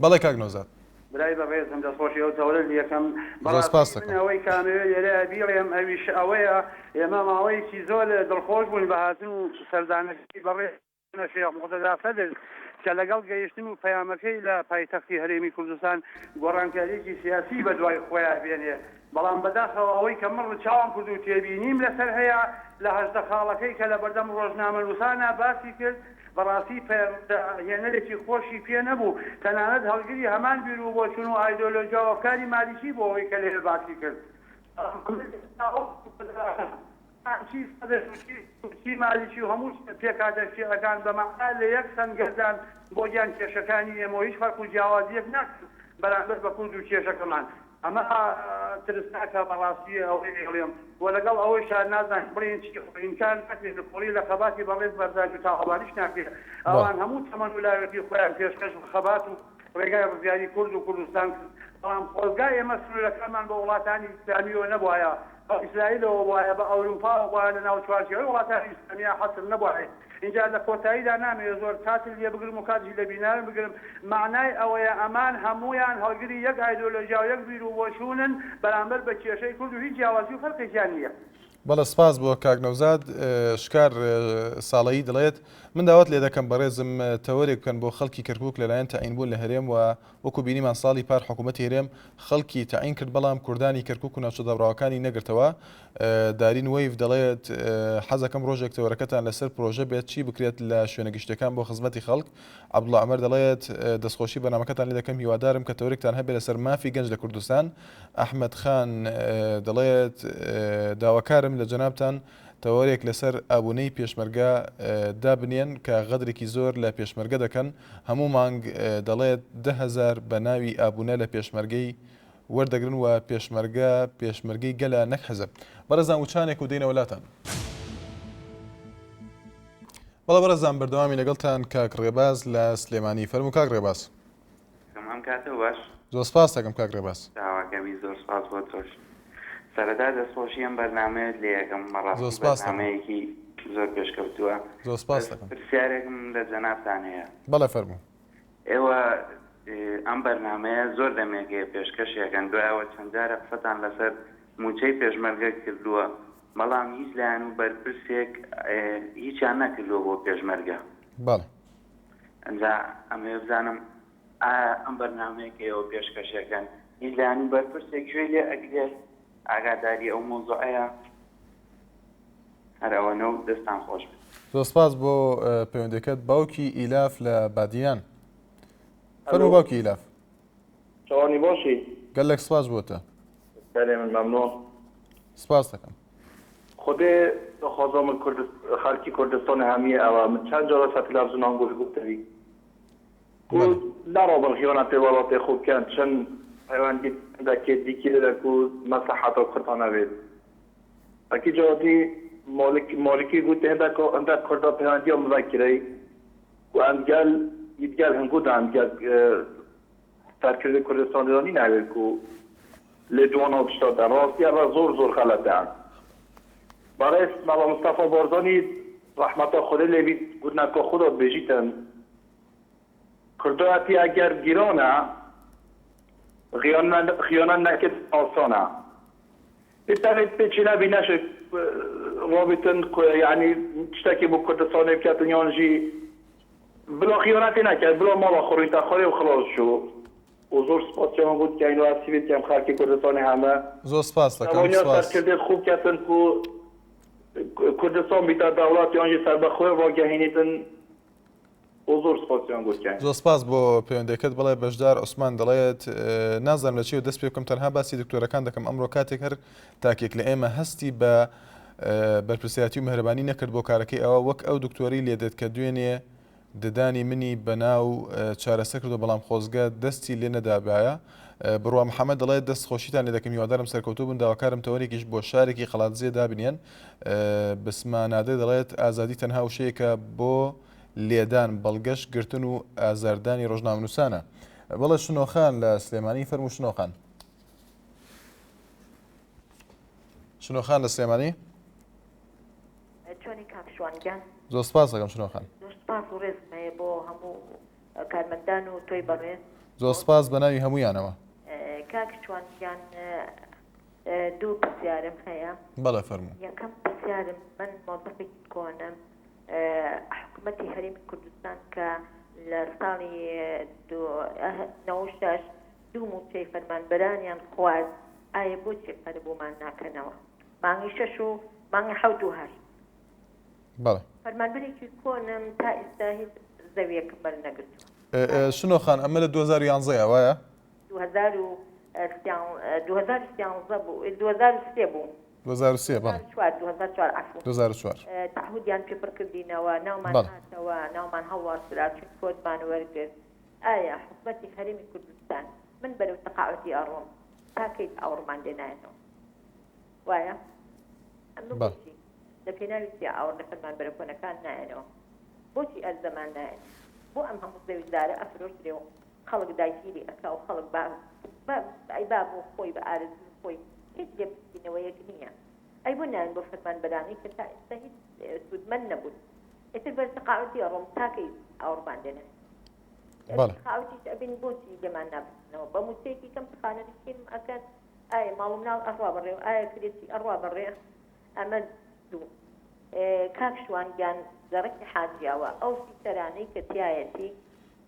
بەڵێ کاک نەوزاد. برای بەڕێزم دەستخۆشی ئەو تەوەرە لەکەم. زۆر سپاست بەڕاستی من دەکەم. ئەوەی کە ئەمەوێ لێرە بیڵێم ئەویش ئەوەیە ئێمە ماوەیەکی زۆر دڵخۆش بووین بە هاتن و سەردانەکەی بەڕێز شێخ موقتەدا سەدر کە لەگەڵ گەیشتن و پەیامەکەی لە پایتەختی هەرێمی کوردستان گۆڕانکارییەکی سیاسی بەدوای خۆیا بێنێ بەڵام بەداخەوە ئەوەی کە من ڕچاوم کرد و تێبینیم لەسەر هەیە لە 18 خاڵەکەی کە لەبەردەم ڕۆژنامەنووسانا باسی کرد بەڕاستی پەیامهێنەرێکی خۆشی پێ نەبوو تەنانەت هەڵگری هەمان بیر و بۆچوون و ئایدۆلۆژیا و ئەفکاری مالیکی بۆ ئەوەی کە لەوێ باسی کرد چی سەدر و چی چی مالیکی و هەموو پێکهاتە شیعەکان بە مەعنا لە یەک سەنگەردان بۆ گیان کێشەکانی ئێمە و هیچ فەرق و جیاوازییەک ناکەن بەرامبەر بە کورد و کێشەکەمان. ئەمە ترسناکە بەڕاستی ئەوەی ئەیڵێم و لەگەڵ ئەوەیشا نازانین بڵێین چی خۆ ئینکار ناکرێت نکۆڵی لە خەباتی بەڕێز بەرزانی و تاڵەبانیش ناکرێت ئەوان هەموو تەمەن و لاوێتی خۆیان پێشکەش بە خەبات و ڕێگای ڕزگاری کورد و کوردستان کرد بەڵام خۆزگا ئێمە سنوورەکانمان بە وڵاتانی ئیسلامیەوە نەبوایە بە ئیسرائیلەوە بوایە بە ئەوروپاوە بوایە لە ناو چوارچێوەی وڵاتانی ئیسلامییا حەسر نەبوایە ئینجا لە کۆتاییدا نامەوێ زۆر کاتت لێ بگرم و کاتیش لە بینەران بگرم مەعنای ئەوەیە ئەمان هەموویان هەڵگری یەک ئایدۆلۆژیا و یەک بیر و بۆچوونن بەرامبەر بە کێشەی کورد و هیچ جیاوازی و فەرقێکیان نییە. بەڵێ سپاس بۆ کاک نەوزاد. شکار ساڵەیی دەڵێت، من داوات لێدەکەم بەڕێزم تەوەرێک بکەن بۆ خەڵکی کەرکوک لەلایەن تەعین بوون لە هەرێم و وەکو بینیمان ساڵی پار حکوومەتی هەرێم خەڵکی تەعین کرد بەڵام کوردانی کەرکوک و ناوچە دابڕاوەکانی نەگرتەوە. دارین وەیڤ دەڵێت، حەزەکەم ڕۆژێک تەوەرەکەتان لەسەر پرۆژە بێت چی بکرێت لە شوێنە گشتیەکان بۆ خزمەتی خەڵک. عەبدوڵا عومەر دەڵێت، دەستخۆشی بەرنامەکەتان لێ دەکەم هیوادارم کە تەوەرێکتان هەبێت لەسەر مافی گەنج لە کوردستان. ئەحمەد خان دەڵێت، داواکارم لە جەنابتان تەوەرێک لەسەر ئابونەی پێشمەرگە دابنێن کە غەدرێکی زۆر لە پێشمەرگە دەکەن هەموو مانگ دەڵێت 10هزار بە ناوی ئابونە لە پێشمەرگەی وەردەگرن و پێشمەرگە پێشمەرگەی گەلە نەک حزب. بەڕێزان وچانێک و دێینەوە لاتان. بەڵێ بەڕێزان بەردەوامی لەگەڵتان کاک ڕێباز لە سلێمانی فەرموو کاک ڕێباز. ئەم کاتەو باش. زۆر سپاست دەکەم کاک ڕێباز. داواکەمی زۆر سپاس بۆ تۆش. سەرەتا دەستخۆشی ئەم بەرنامەیەت لێ ئەکەم زۆر بەڕاستی سپاست دەکەم. بەرنامەیەکی زۆر پێشکەوتووە. زۆر سپاست بەس دەکەم. پرسیارێکم لە جەنابتان هەیە. بەڵێ فەرموو. ئێوە ئەم بەرنامەیە زۆر دەمێکەیە پێشکەشی ئەکەن دوایەوە چەند جارە قسەتان لەسەر مووچەی پێشمەرگە کردووە بەڵام هیچ لایەن و بەرپرسێک هیچیان نەکردووە بۆ پێشمەرگە. بەڵێ. ئەنجا ئەمەوێ بزانم ئایا ئەم بەرنامەیە کە ئێوە پێشکەشەکەن هیچ لایەن و بەرپرسێک گوێی لێ ئەگرێت ئاگاداری ئەو مەوزوعەیە؟ هەر ئەوەنە و دەستان خۆش بێت. زۆر سپاس بۆ پەیوەندیەکەت باوکی ئیلاف لە بادینان. فەرموو باوکی ئیلاف. چۆنی باشی؟ گەلەک سپاس بۆ تە. بەرێ من مەمنون. سپاس دەکەم. خودێ دخوازا من کوردست خەلکی کوردستان هەمیە ئەوە من چەند جارە سەر تلەفزیونان گوش گوتەوی کو نەڕابن خیانەتێ وەڵاتێ خو بکەن چەند پەیوەندی دەکێ دیکی دە کو مەسلحەتا کوردان نەبێت ئەکی جوادی مالک مالکی گوت هندک هندک کوردا پەیوەندیا مڤکرەی و ئەم گەل یدگەل هەنگو دان گەل سەرکردەی کوردستاندا نینە ئەوێ کو لێدوانا بشتا دەن ڕاستی ئەڤە زۆر زۆر غەلەتە بەڕێز مەلا مستەفا بارزانی ڕەحمەتا خودێ لێ بیت گوتنەکا خودا دبێژیتن کوردایەتی ئەگەر گیرانە خیانەت نەکرد ئاسانە پێ پێ چی نەبی نەشێ ڕابیتن یعنی شتێکی بۆ کوردستانێ بکاتن یانژی بلا خیانەتی نەکرد بلا ماڵا خوڕیتە خۆێ و خلاص شو و زۆر سپاسیان گوت کەین و ئەسیبێت کەم خەڵکی کوردستانی هەمە زۆر سپاس دەکەم توانیا سپاس. سەرکردێت خوب کەسن کو کوردستان بیتە دەوڵەت یانژی سەربەخۆی ڕاگەهێنیتن و زۆر سپاسیان گوت کەین. زۆر سپاس بۆ پەیوەندیەکەت بەڵێ بەشدار عوسمان دەڵێت نازانم لە چیەوە دەست پێ بکەم تەنها باسی دکتۆرەکان دەکەم ئەمڕۆ کاتێک هەر تاکێک لە ئێمە هەستی بە بەرپرسیارەتی و میهرەبانی نەکرد بۆ کارەکەی ئەوە وەک ئەو دکتۆرەی لێدێت کە دوێنێ ددانی منی بەناو چارەسەر کردو بەڵام خۆزگە دەستی لێ نەدابایە. بڕوا محەمەد دەڵێت دەست خۆشیتان لێ دەکەم هیوادارم سەرکەوتوو بن داواکارم تەوەرێکیش بۆ شارێکی قەڵادزێ دابنێن. بسما نادر دەڵێت ئازادی تەنها وشەیەکە بۆ لێدان بەڵگەش گرتن و ئازاردانی ڕۆژنامەنووسانە. بەڵێ شنۆخان لە سلێمانی فەرموو شنۆخان. شنۆخان لە سلێمانی. چۆنی کاک شوان گیان؟ زۆر سپاس دەکەم شنۆ خان. زۆر سپاس و ڕێزم هەیە بۆ هەموو کارمەندان و تۆی بەڕێز. زۆر سپاس بە ناوی هەموویانەوە. کاک شوان گیان دوو پرسیارم هەیە. بەڵێ فەرموو. یەکەم پرسیارم من مۆزەفێکی کۆنم حکومەتی هەرێمی کوردستان کە لە ساڵی 96 دوو مووچەی فەرمانبەرانیان خوارد ئایا بۆچی قەرەبوومان ناکەنەوە؟ مانگی شەش و مانگی حەوت و هەشت. بەڵێ. فەرمانبەرێکی کۆنم تا ئیستا هیچ زەویەکم بەرنەگرتووە. شنۆ خان ئەمە لە 2011 ە وایە؟ 2013 بوو 2003 بوو. 2003 بەڵێ. 2004 عەفوو. 2004. تەعهودیان پێ پڕ کردینەوە ناومان هاتەوە ناومان هەڵواسرا چون کۆدمان وەرگرت ئایا حکومەتی هەرێمی کوردستان من بەرەو تەقاعودی ئەڕۆم تا کەی ئاوڕمان لێ نایەتەوە؟ وایە؟ ئەمە بۆچی؟ لە پێناوی چیا ئاوڕ لە فەرمانبەرە کۆنەکان نایەنەوە؟ بۆچی ئەرزەمان نایەن؟ بۆ ئەم هەموو زەویزارە ئەفرۆشرێ و خەڵک داگیری ئەکا و خەڵک با با ئەیبا بۆ خۆی بە ئارەزووی خۆی هیچ لێپرسینەوەیەک نییە ئەی بۆ نایەن بۆ فەرمانبەرانی کە تا ئێستا هیچ سوودمەند نەبوون ئیتر بەر تەقاعودی ئەڕۆم تاکەی ئاوڕمان لێ نایەن تەقاعودیش ئەبین بۆچی لێمان ناپرسنەوە بە مووچەیەکی کەم خانەنشینم ئەکەن ئایا ماڵ و مناڵ ئەڕوا بەڕێ و ئایا کرێچی ئەڕوا بەڕێ ئەمە دوو کاک شوان گیان گەڕەکی حاجیاوە ئەو فیتەرانەی کە تیایەتی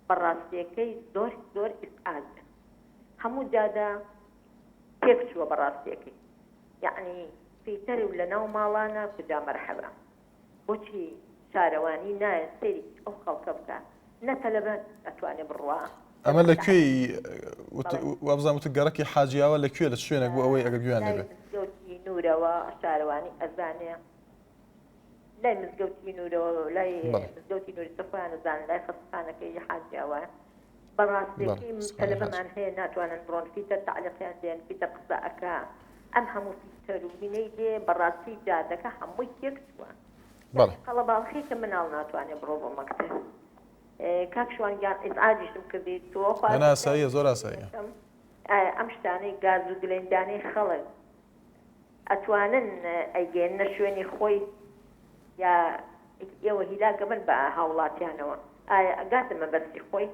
بەڕاستیەکەی زۆر زۆر ئیزعاجە هەموو جادە تێک چووە بەڕاستیەکەی یەعنی فیتەر و لەناو ماڵانە کوجا مەرحەبا بۆچی شارەوانی نایە سەیری ئەو خەڵکە بکا نە تەلەبە ئەتوانێ بڕوا. ئەمە لە کوێی وابزانم وتت گەڕەکی حاجیاوە لە کوێ لە چ شوێنێک بۆ ئەوەی ئەگەر گوێیان لای لێبێ. مزگەوتی نورەوە شارەوانی ئەزانێ لای مزگەوتی نورەوە لای بەڵێ. مزگەوتی نوری تۆ خۆیان ئەزانن لای خەستەخانەکەی حاجیاوە بەڵێ بەڕاستیەکەی خەستەخانەی حاجی. تەلەبەمان هەیە ناتوانن بڕۆن فیتەر تەعلیقیان دێن فیتەر قسە ئەکا ئەم هەموو فیتەر و هینەی دێ بەڕاستی جادەکە هەمووی تێک چووە بەڵێ. قەڵەباڵخیکە مناڵ ناتوانێ بڕۆ بۆ مەکتەب کاک شوان گیان ئیزعاجیشم کردی تۆ خوا نا ئاساییە زۆر ئاساییە. ئایا ئەم شتانەی گاز و گلەیندانەی خەڵک ئەتوانن ئەیگەیەننە شوێنی خۆی یا ئێوە هیلاک ئەبن بە هاوڵاتیانەوە ئایا ئەگاتە مەبەستی خۆی؟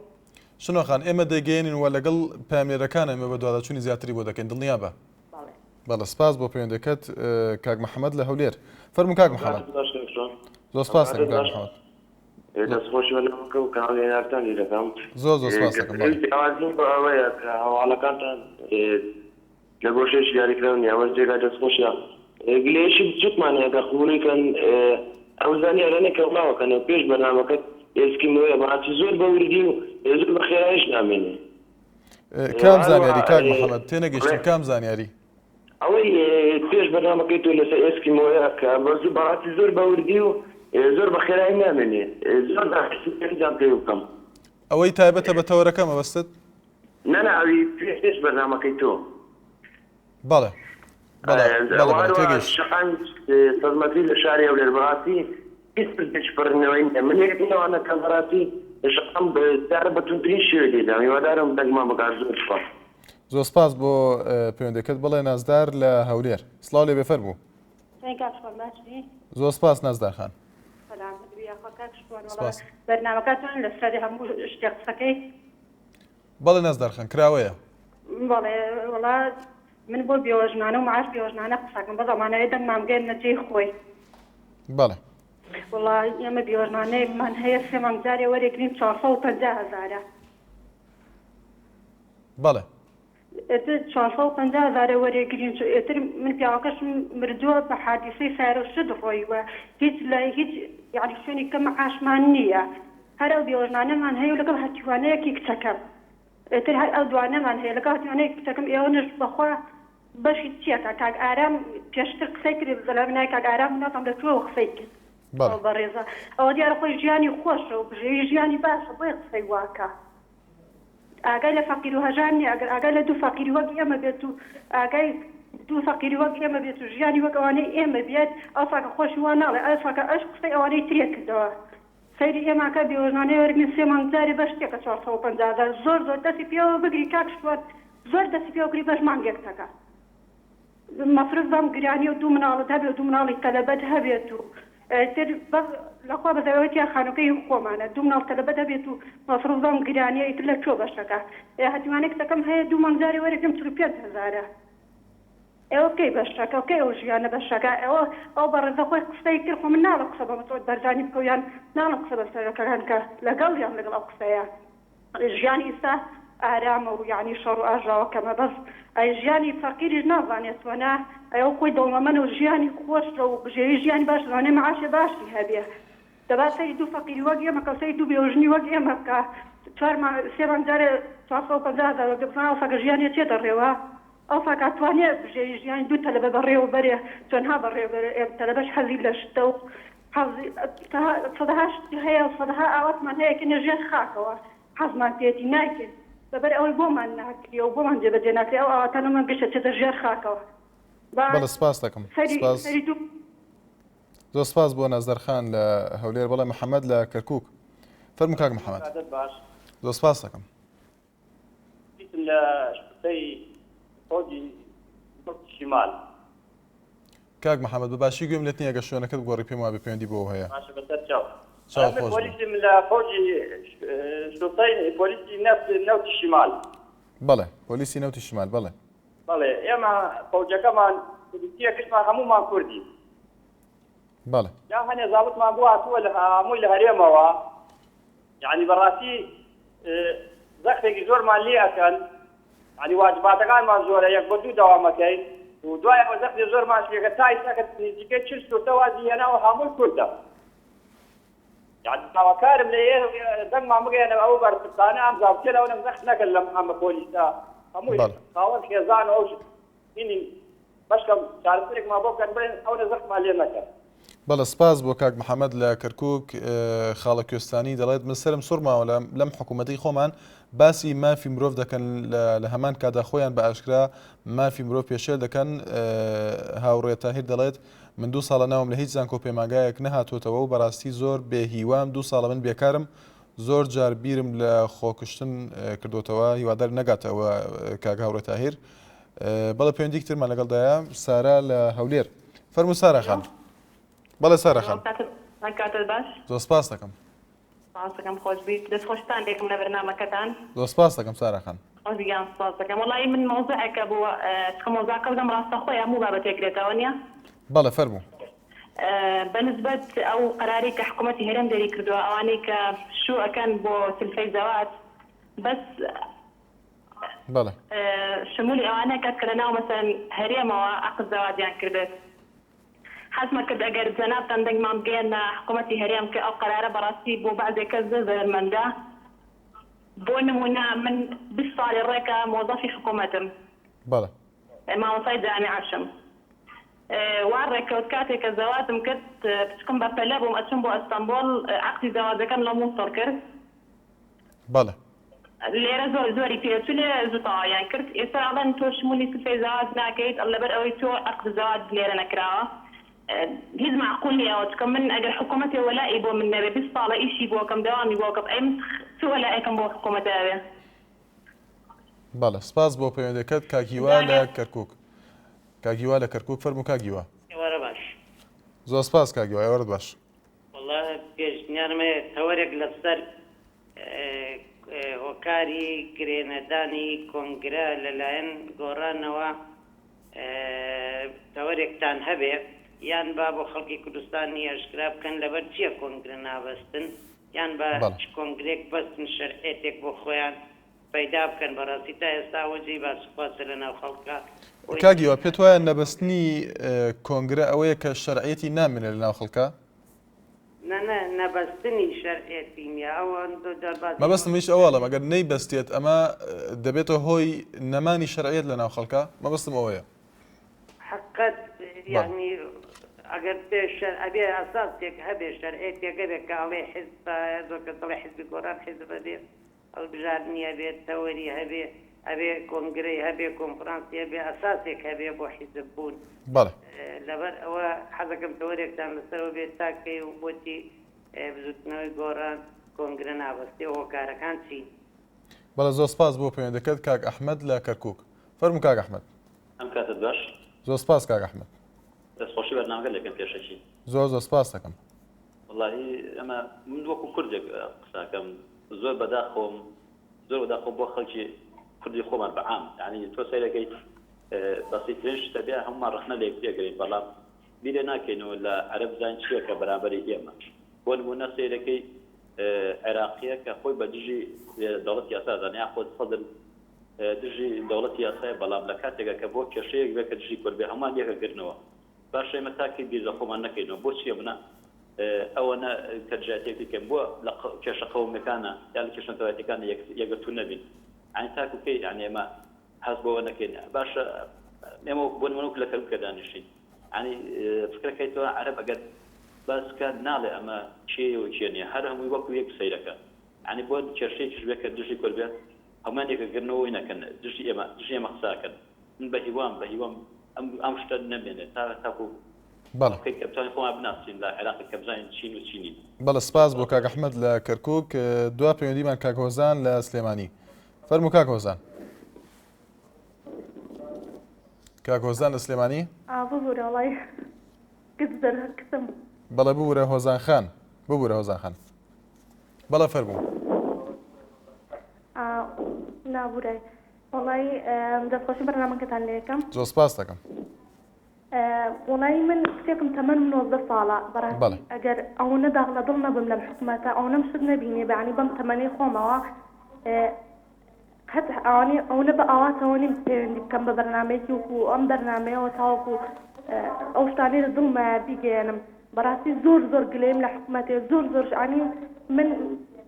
شنۆ خان ئێمە دەیگەیەنین و لەگەڵ پەیامنێرەکان ئێمە بەدواداچوونی زیاتری بۆ دەکەین دڵنیابە. بەڵێ. بەڵێ سپاس بۆ پەیوەندەکەت کاک محەمەد لە هەولێر. فەرموو کاک محەمەد. زۆر سپاس دەکەم کاک محەمەد. دەست خۆشی بەرنامەکە و کەناڵی ئێنارتان لێ دەکەم. زۆر زۆر سپاس دەکەم. بەڵێ. جیاوازیم بۆ ئەوەیە کە هەواڵەکانتان لە گۆشەیەکی دیاریکراو نییە ئەوەش جێگای دەستخۆشیە. گلەیەکی بچوکمان هەیە کە قبوڵی کەن ئەو زانیارانەی کە بڵاوەکەنەوە پێش بەرنامەکەت ئێسکی نوێیە بەڕاستی زۆر بە وردی و زۆر بە خێراییش نامێنێ. کام زانیاری کاک محەمەد تێنەگەیشتم کام زانیاری؟ ئەوەی پێش بەرنامەکەی تۆ لەسەر ئێسکیمۆیە کە بەزوو بەڕاستی زۆر بە وردی و زۆر بە خێرایی نامێنێ زۆر داخستم پێ بکەم. ئەوەی تایبەتە بە تەوەرەکە مەبەستت؟ نا نا ئەوی پێش بەرنامەکەی تۆ. بەڵێ بەڵێ بەڵێ بەڵێ تێگەیشتم. شەقامی سەدمەتری لە شاری هەولێر بەڕاستی هیچ پرسێکی پەڕینەوەی نیە من یەکێک لەوانە کە بەڕاستی لە شەقام سیارە بە توندترین شێوەی لێدام هیوادارم دەنگمان بگات زۆر سوپاس. زۆر سپاس بۆ پەیوەندەکەت بەڵێ نازدار لە هەولێر سڵاو لێبێ فەرموو. کاک شوان باشی؟ زۆر سپاس نازدار خان. سەلامەت بی یاخوا کاک شوان وەڵا بەرنامەکەتان لەسەر هەموو شتێک قسەکەی. بەڵێ نازدار خان کراوەیە. بەڵێ وەڵا من بۆ بێوەژنانە و معاش بێوەژنانە قسەکەم بەس ئەمانەوێ دەنگمان بگەیەننە جێی خۆی. بەڵێ. وەڵا ئێمە بێوەژنانەیەکمان هەیە سێ مانگ جارێ وەرێگرین 450 هەزارە. بەڵێ. ئێتر 450 هەزارە وەرێگرین چۆ ئێتر من پیاوەکەشم مردووە بە حادیسەی سەیارە و شت ڕۆیوە هیچ لە هیچ یانی شوێنی کە معاشمان نییە هەر ئەو بێوەژنانەمان هەیە و لەگەڵ هەتیوانەیەکی کچەکەم ئێتر هەر ئەو دوانەمان هەیە لەگەڵ هەتیوانەیەکی کچەکەم ئێوەنەش بەخوا بەشی چیەکە کاک ئارام پێشتر قسەی کرد زەلام نای کاک ئارام نازانم لە کوێوە قسەی کرد ئەو بەڕێزە ئەوە دیارە خۆی ژیانی خۆشە و بژێوی ژیانی باشە بۆیە قسەی واکە ئاگای لە فەقیر و هەژار نیە ئەگەر ئاگای لە دوو فەقیری وەک ئێمە بێت و ئاگای دوو فەقیری وەک ئێمە بێت و ژیانی وەک ئەوانەی ئێمە بێت ئەوساکە خۆشی وا ناڵێ ئەوساکە ئەش قسەی ئەوانەی ترێ کردەوە سەیری ئێماکە بێوەژنانەی وەرگرین سێ مانگ جارێ بەش تێکە 450 هەزار زۆر زۆر دەستی پێوە بگری کاک شوان زۆر دەستی پێوە بگری بەش مانگێک تەکە مەسرف بەم گرانیە و دوو مناڵت هەبێ و دوو مناڵی تەلەبەت هەبێت و ئیتر بەس لەخوا بەزەوە تیا خانوکە هی خۆمانە دوو مناڵ تەلەبەت هەبێت و مەسرف بەم گرانیە ئیتر لە کوێ بەشەکە ئێ هەتیوانە کچەکەم هەیە دوو مانگ جارێ وەرەگرم 45 هەزارە ئێوە کەی بەشەکە کەی ئەو ژیانە بەشەکە ئەوە ئەو بەڕێزە خۆی قسەی کرد خۆ من ناڵم قسە بە مەسعود بەرزانی بکە و یان ناڵم قسە بە سەرۆکەکان کە لەگەڵ یان لەگەڵ ئەو قسەیە ژیانی ئیستا ئارامە و یانی شەڕ و ئاژاوە کەمە بەس ئەی ژیانی فەقیریش نازانێ چۆنە ئەی ئەو خۆی دەوڵەمەنە و ژیانی خۆشە و بژێوی ژیانی باشە لەوانەیە معاشێ باشی هەبێ دەبا سەیری دوو فەقیری وەک ئێمە کە و سەیری دوو بێوەژنی وەک ئێمە بکا چوار مانگ سێ مانگ جارێ 450 هەزار وەرگرێ بزانە ئەوسا کە ژیانی ئەچێتە ڕێوە ئەوسا کە ئەتوانێ بژێوی ژیانی دوو تەلەبە بەڕێوە بەرێ چۆنها بەڕێوە بەرێ ئێ تەلەبەش حەزی لە شتە و حەزی سەدەها شت هەیە و سەدەها ئاواتمان هەیە کە ژێر خاکەوە حەزمان پێیەتی نایکەین لەبەر ئەوەی بۆمان ناکرێ و بۆمان جێبەجێ ناکرێ ئەو ئاواتانەمان گشت ئەچێتە ژێر خاکەوە با بەڵێ سپاس دەکەم سەری سپاس سەری دوو زۆر سپاس بۆ نازدار خان لە هەولێر بەڵێ محەممەد لە کەرکک فەرموو کاک محەممەد کاتت باش زۆر سپاس دەکەم دیتم لە شوتەی فەوجی شیمال. کاک محمد بە باشی گوێم لێت نیە گەر شوێنەکەت بگۆڕی پێم وابێ پەیوەندی بەوە هەیە. باشە بەسەر چاو. چاو من خۆش بێ. پۆلیسم لە فەوجی شوتەی پۆلیسی نەفت نەوتی شیمال. بەڵێ پۆلیسی نەوتی شیمال بەڵێ. بەڵێ ئێمە فەوجەکەمان پۆلیسیە گشتمان هەموومان کوردین. بەڵێ. یا هەنێ زابتمان بۆ هاتووە لە هەمووی لە هەرێمەوە یانی بەڕاستی زەختێکی زۆرمان لێ ئەکەن یانی واجباتەکانمان زۆرە یەک بە دوو دەوام ئەکەین و دوای ئەوە زەختی زۆرمان لێکە تا ئیستا کە نزیکەی 40 شورتە وازی هێناوە هەمووی کوردە یانی داواکارم لە ئێ دەنگمان بگەیەنە ئەو بەرپرسانە ئەم زابتێ لەوەنە زەخت نەکەن لەم ئەمە پۆلیسە هەمووی خاوەن خێزان و ئەو هینی بەشکەم چارەسەرێکمان بۆ بکەن بڵێن ئەونە زەختمان لێ مەکەن. بەڵێ سپاس بۆ کاک محەمەد لە کەرکوک خاڵە کوێستانی دەڵێت من سەرم سوڕماوە لە لەم حکوومەتەی خۆمان باسی مافی مرۆڤ دەکەن لە هەمان کادا خۆیان بە ئاشکرا مافی مرۆڤ پێشێل دەکەن هاوڕێ تاهیر دەڵێت من دوو ساڵە ناوم لە هیچ زانکۆ پەیمانگایەک نەهاتووەتەوە و بەڕاستی زۆر بێ هیوام دوو ساڵە من بێکارم زۆر جار بیرم لە خۆکوشتن کردوتەوە هیوادار نەگاتەوە کاک هاوڕێ تاهیر بەڵێ پەیوەندیک ترمان لەگەڵدایە سارا لە هەولێر فەرموو سارا خان بەڵێ سارا خان کاتت باش زۆر سپاس دەکەم سپاس دەکەم خۆش بیت دەست خۆشتان لێکم لە بەرنامەکەتان زۆر سپاس دەکەم سارا خان خۆش گیان سپاس دەکەم وەڵی من مەوزوعێکە بوو چکە مەوزوعەکە بدەم ڕاستەخۆی هەموو بابەتێک گرێتەوە نییە بەڵێ فەرموو بە نسبەت ئەو قەرارەی کە حکوومەتی هەرێم دەری کردووە ئەوانەی کە شوو ئەکەن بۆ سلفەی زەواج بەس بەڵێ. شمولی ئەوانە کات کە لەناو مەسەلەن هەرێمەوە عەقد زەواجیان کردبێت. حەزمە کرد ئەگەر جەنابتان دەنگمان بگەیەننە حکومەتی هەرێم کە ئەو قەرارە بەڕاستی بۆ بەعزێ کەس زۆر زەرەرمەندە. بۆ نمونە من 20 ساڵی ڕێکە مۆزەفی حکومەتم. بەڵێ. مامۆستای جامیعەشم. وا ڕێککەوت کاتێک کە زەواجم کرد پچکم بە پەلە بووم ئەچوم بۆ ئەستەنبۆڵ عەقدی زەواجەکەم لە موسڵ کرد. بەڵێ. لێرە زۆر زۆری پێ چوو لێ زوو تەواویان کرد ئێستا ئەڵێن تۆ شمولی سفرەی زەواج ناکەیت لەبەر ئەوەی تۆ عەقد زەواجت لێرە نەکراوە هیچ مەعقول نیە ئەوە چونکە من ئەگەر حکومەتێ وەلائی بۆ من نەبێ 20 ساڵە ئیشی بۆ کەم دەوامی بۆ کەم ئەی من چ وەلائێکم بۆ حکومەتە ئەوێ. بەڵێ سپاس بۆ پەیوەندەکەت کاک هیوا لە کەرکوک. کاک هیوا لە کەرکوک فەرموو کاک هیوا. ئێوارە باش. زۆر سپاس کاک هیوا ئێوارەت باش. وەڵا پێشنیارم هەیە تەوەرێک لەسەر هۆکاری گرێنەدانی کۆنگرە لەلایەن گۆڕانەوە تەوەرێکتان هەبێ یان با بۆ خەڵکی کوردستانی ئاشکرا بکەن لەبەر چییە کۆنگرە نابەستن یان بە چ کۆنگرێک بەستن شەرعێتێک بۆ خۆیان پەیدا بکەن بەڕاستی تا ئێستا ئەوە جێی باس و خواسە لە ناو خەڵکا بۆی کاک هیوا پێت وایە نەبەستنی کۆنگرە ئەوەیە کە شەرعیەتی نامێنێ لە ناو خەڵکا؟ نا نا نەبەستنی شەرعیەتی نیە ئەوە زۆر جار باسی مەبەستم منیش ئەوە ئەڵێم ئەگەر نەیبەستێت ئەمە دەبێتە هۆی نەمانی شەرعیەت لە ناو خەڵکا مەبەستم ئەوەیە. حەقت یانی ئەگەر بێ شەر ئەبێ ئەساسێک هەبێ شەرعیەتێک هەبێ کە ئەڵێ حزب زۆر کەس دەڵێ حزبی گۆڕان حزب ئەبێ هەڵبژاردنی هەبێ، تەوەری هەبێ، ئەبێ کۆنگرەی هەبێ، کۆنفرانسی هەبێ، ئەساسێک هەبێ بۆ حیزب بوون. بەڵێ. لەبەر ئەوە حەزەکەم تەوەرێکتان لەسەرەوە بێت تا کەی و بۆچی بزووتنەوەی گۆڕان کۆنگرە نابەستێ و هۆکارەکان چین؟ بەڵێ زۆر سپاس بۆ پەیوەندەکەت کاک ئەحمەد لە کەرکووک. فەرموو کاک ئەحمەد. ئەم کاتەت باش. زۆر سپاس کاک ئەحمەد. دەستخۆشی بەرنامەکەت لەکەم پێشەکی. زۆر زۆر سپاست دەکەم. وەڵاهی ئەمە من وەکو کوردێک قسەکەم زۆر بەداخەوەم زۆر بەداخەوە بۆ خەڵکی کوردی خۆمان بە عام یعنی تۆ سەیرەکەی بەسیترین شتە بێ هەمومان ڕەخنە لە یەکتری ئەگرین بەڵام بیرێ ناکەینەوە لە عەرەب بزانین چییە کە بەرامبەری ئێمە بۆ نمونە سەیرەکەی عێراقیە کە خۆی بە دژی دەوڵەتی یاسا دانێ یاخود سەدر دژی دەوڵەتی یاسای بەڵام لە کاتێکا کە بۆ کێشەیەک بێ کە دژی کورد بێ هەمومان یەکەگرنەوە باشە ئێمە تا کەی بیر لە خۆمان نەکەینەوە بۆچی ئەمنە ئەوەنە کە دژایەتیەک بکەین بۆ لە کێشە قەومیەکانە یا لە کێشە نەتەوایەتیەکانە یەکگرتوو نەبین یانی تاکو کەی یانی ئێمە هەست بەوە نەکەین باشە ئێمە بۆ نمونە وەک لە کەرکوکە دانیشین یانی فکرەکەیتەوە عەرەب ئەگەر باس بکات ناڵێ ئەمە کێیە و کێ نییە هەر هەمووی وەکو یەک سەیرەکە یانی بۆ کێشەیەکیش بێ کە دژی کورد بێت هەموویان یەکەگرنەوەی نەکەن دژی ئێمە دژی ئێمە قساکەن من بە هیوام بە هیوام ئەم ئەم شتە نەمێنێت تا تاکو بەڵێ. کەی کە بتوانین خۆمان بناسین لە عێراق کە بزانین چین و چی نین. بەڵێ سپاس بۆ کاک ئەحمەد لە کەرکوک. دوا پەیوەندیمان کاک هۆزان لە سلێمانی. فەرموو کاک هۆزان. کاک هۆزان لە سلێمانی؟ ئا ببورە وەڵای کچ دەرکتم. بەڵێ ببورە هۆزان خان. ببورە هۆزان خان. بەڵێ فەرموو. ئا نا بورای. وەڵایی دەستخۆشی بەرنامەکەتان لێکەم. زۆر سپاست دەکەم. وەڵایی من کچێکم تەمەنم 19 ساڵە بەڕاستی بەڵێ. ئەگەر ئەوەنە داخ لە دڵ نەبم لەم حکومەتە ئەوەنەم شت نەبینێ بەیانی بەم تەمەنەی خۆمەوە قەت ئەوانی ئەوەنە بە ئاواتەوە نیم پەیوەندی بکەم بە بەرنامەیەکی وەکو ئەم بەرنامەیەوە تاوەکو ئەو شتانەی لە دڵمایە بیگەیەنم بەڕاستی زۆر زۆر گلەیم لە حکومەتێ زۆر زۆر عنی من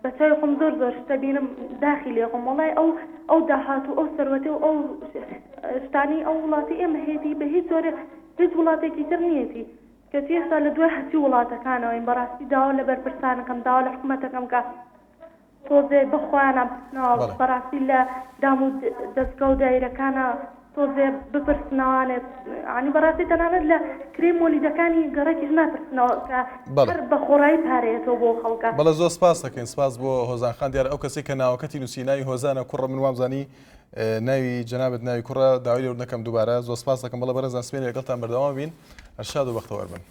بە چاوی خۆم زۆر زۆر شتە بینم داخی لێ خۆم وەڵای ئەو ئەو داهات و ئەو سەروەتی و ئەو شتانی ئەو وڵاتی ئێمە هەیەتی بە هیچ جۆرێ هیچ وڵاتێکی تر نییەتی کەچی ئێستا لە دوای هەرچی وڵاتەکانەوەین بەڕاستی داوا لە بەرپرسانەکەم داوا لە حکومەتەکەم کە تۆزێ بە خۆیانا بچنەوە بەڵێ. بەڕاستی لە دام و دەزگا و دایرەکانا تۆزێ بپرسنەوانێ یانی بەڕاستی تەنانەت لە کرێی مۆلیدەکانی گەڕەکیش ناپرسنەوە کە بەڵێ. هەر بە خۆڕایی پارەیەتەوە بۆ خەڵکە. بەڵێ زۆر سپاست دەکەین سپاس بۆ هۆزان خان دیارە ئەو کەسەی کە ناوەکەتی نووسی ناوی هۆزانە کوڕە من وامزانی ناوی جەنابت ناوی کوڕە داوای لێبوردن دەکەم دووبارە زۆر سپاس دەکەم بەڵێ بەڕێزان سبەینێ لەگەڵتان بەردەوام بین هەر شاد و بەختەوەر بن.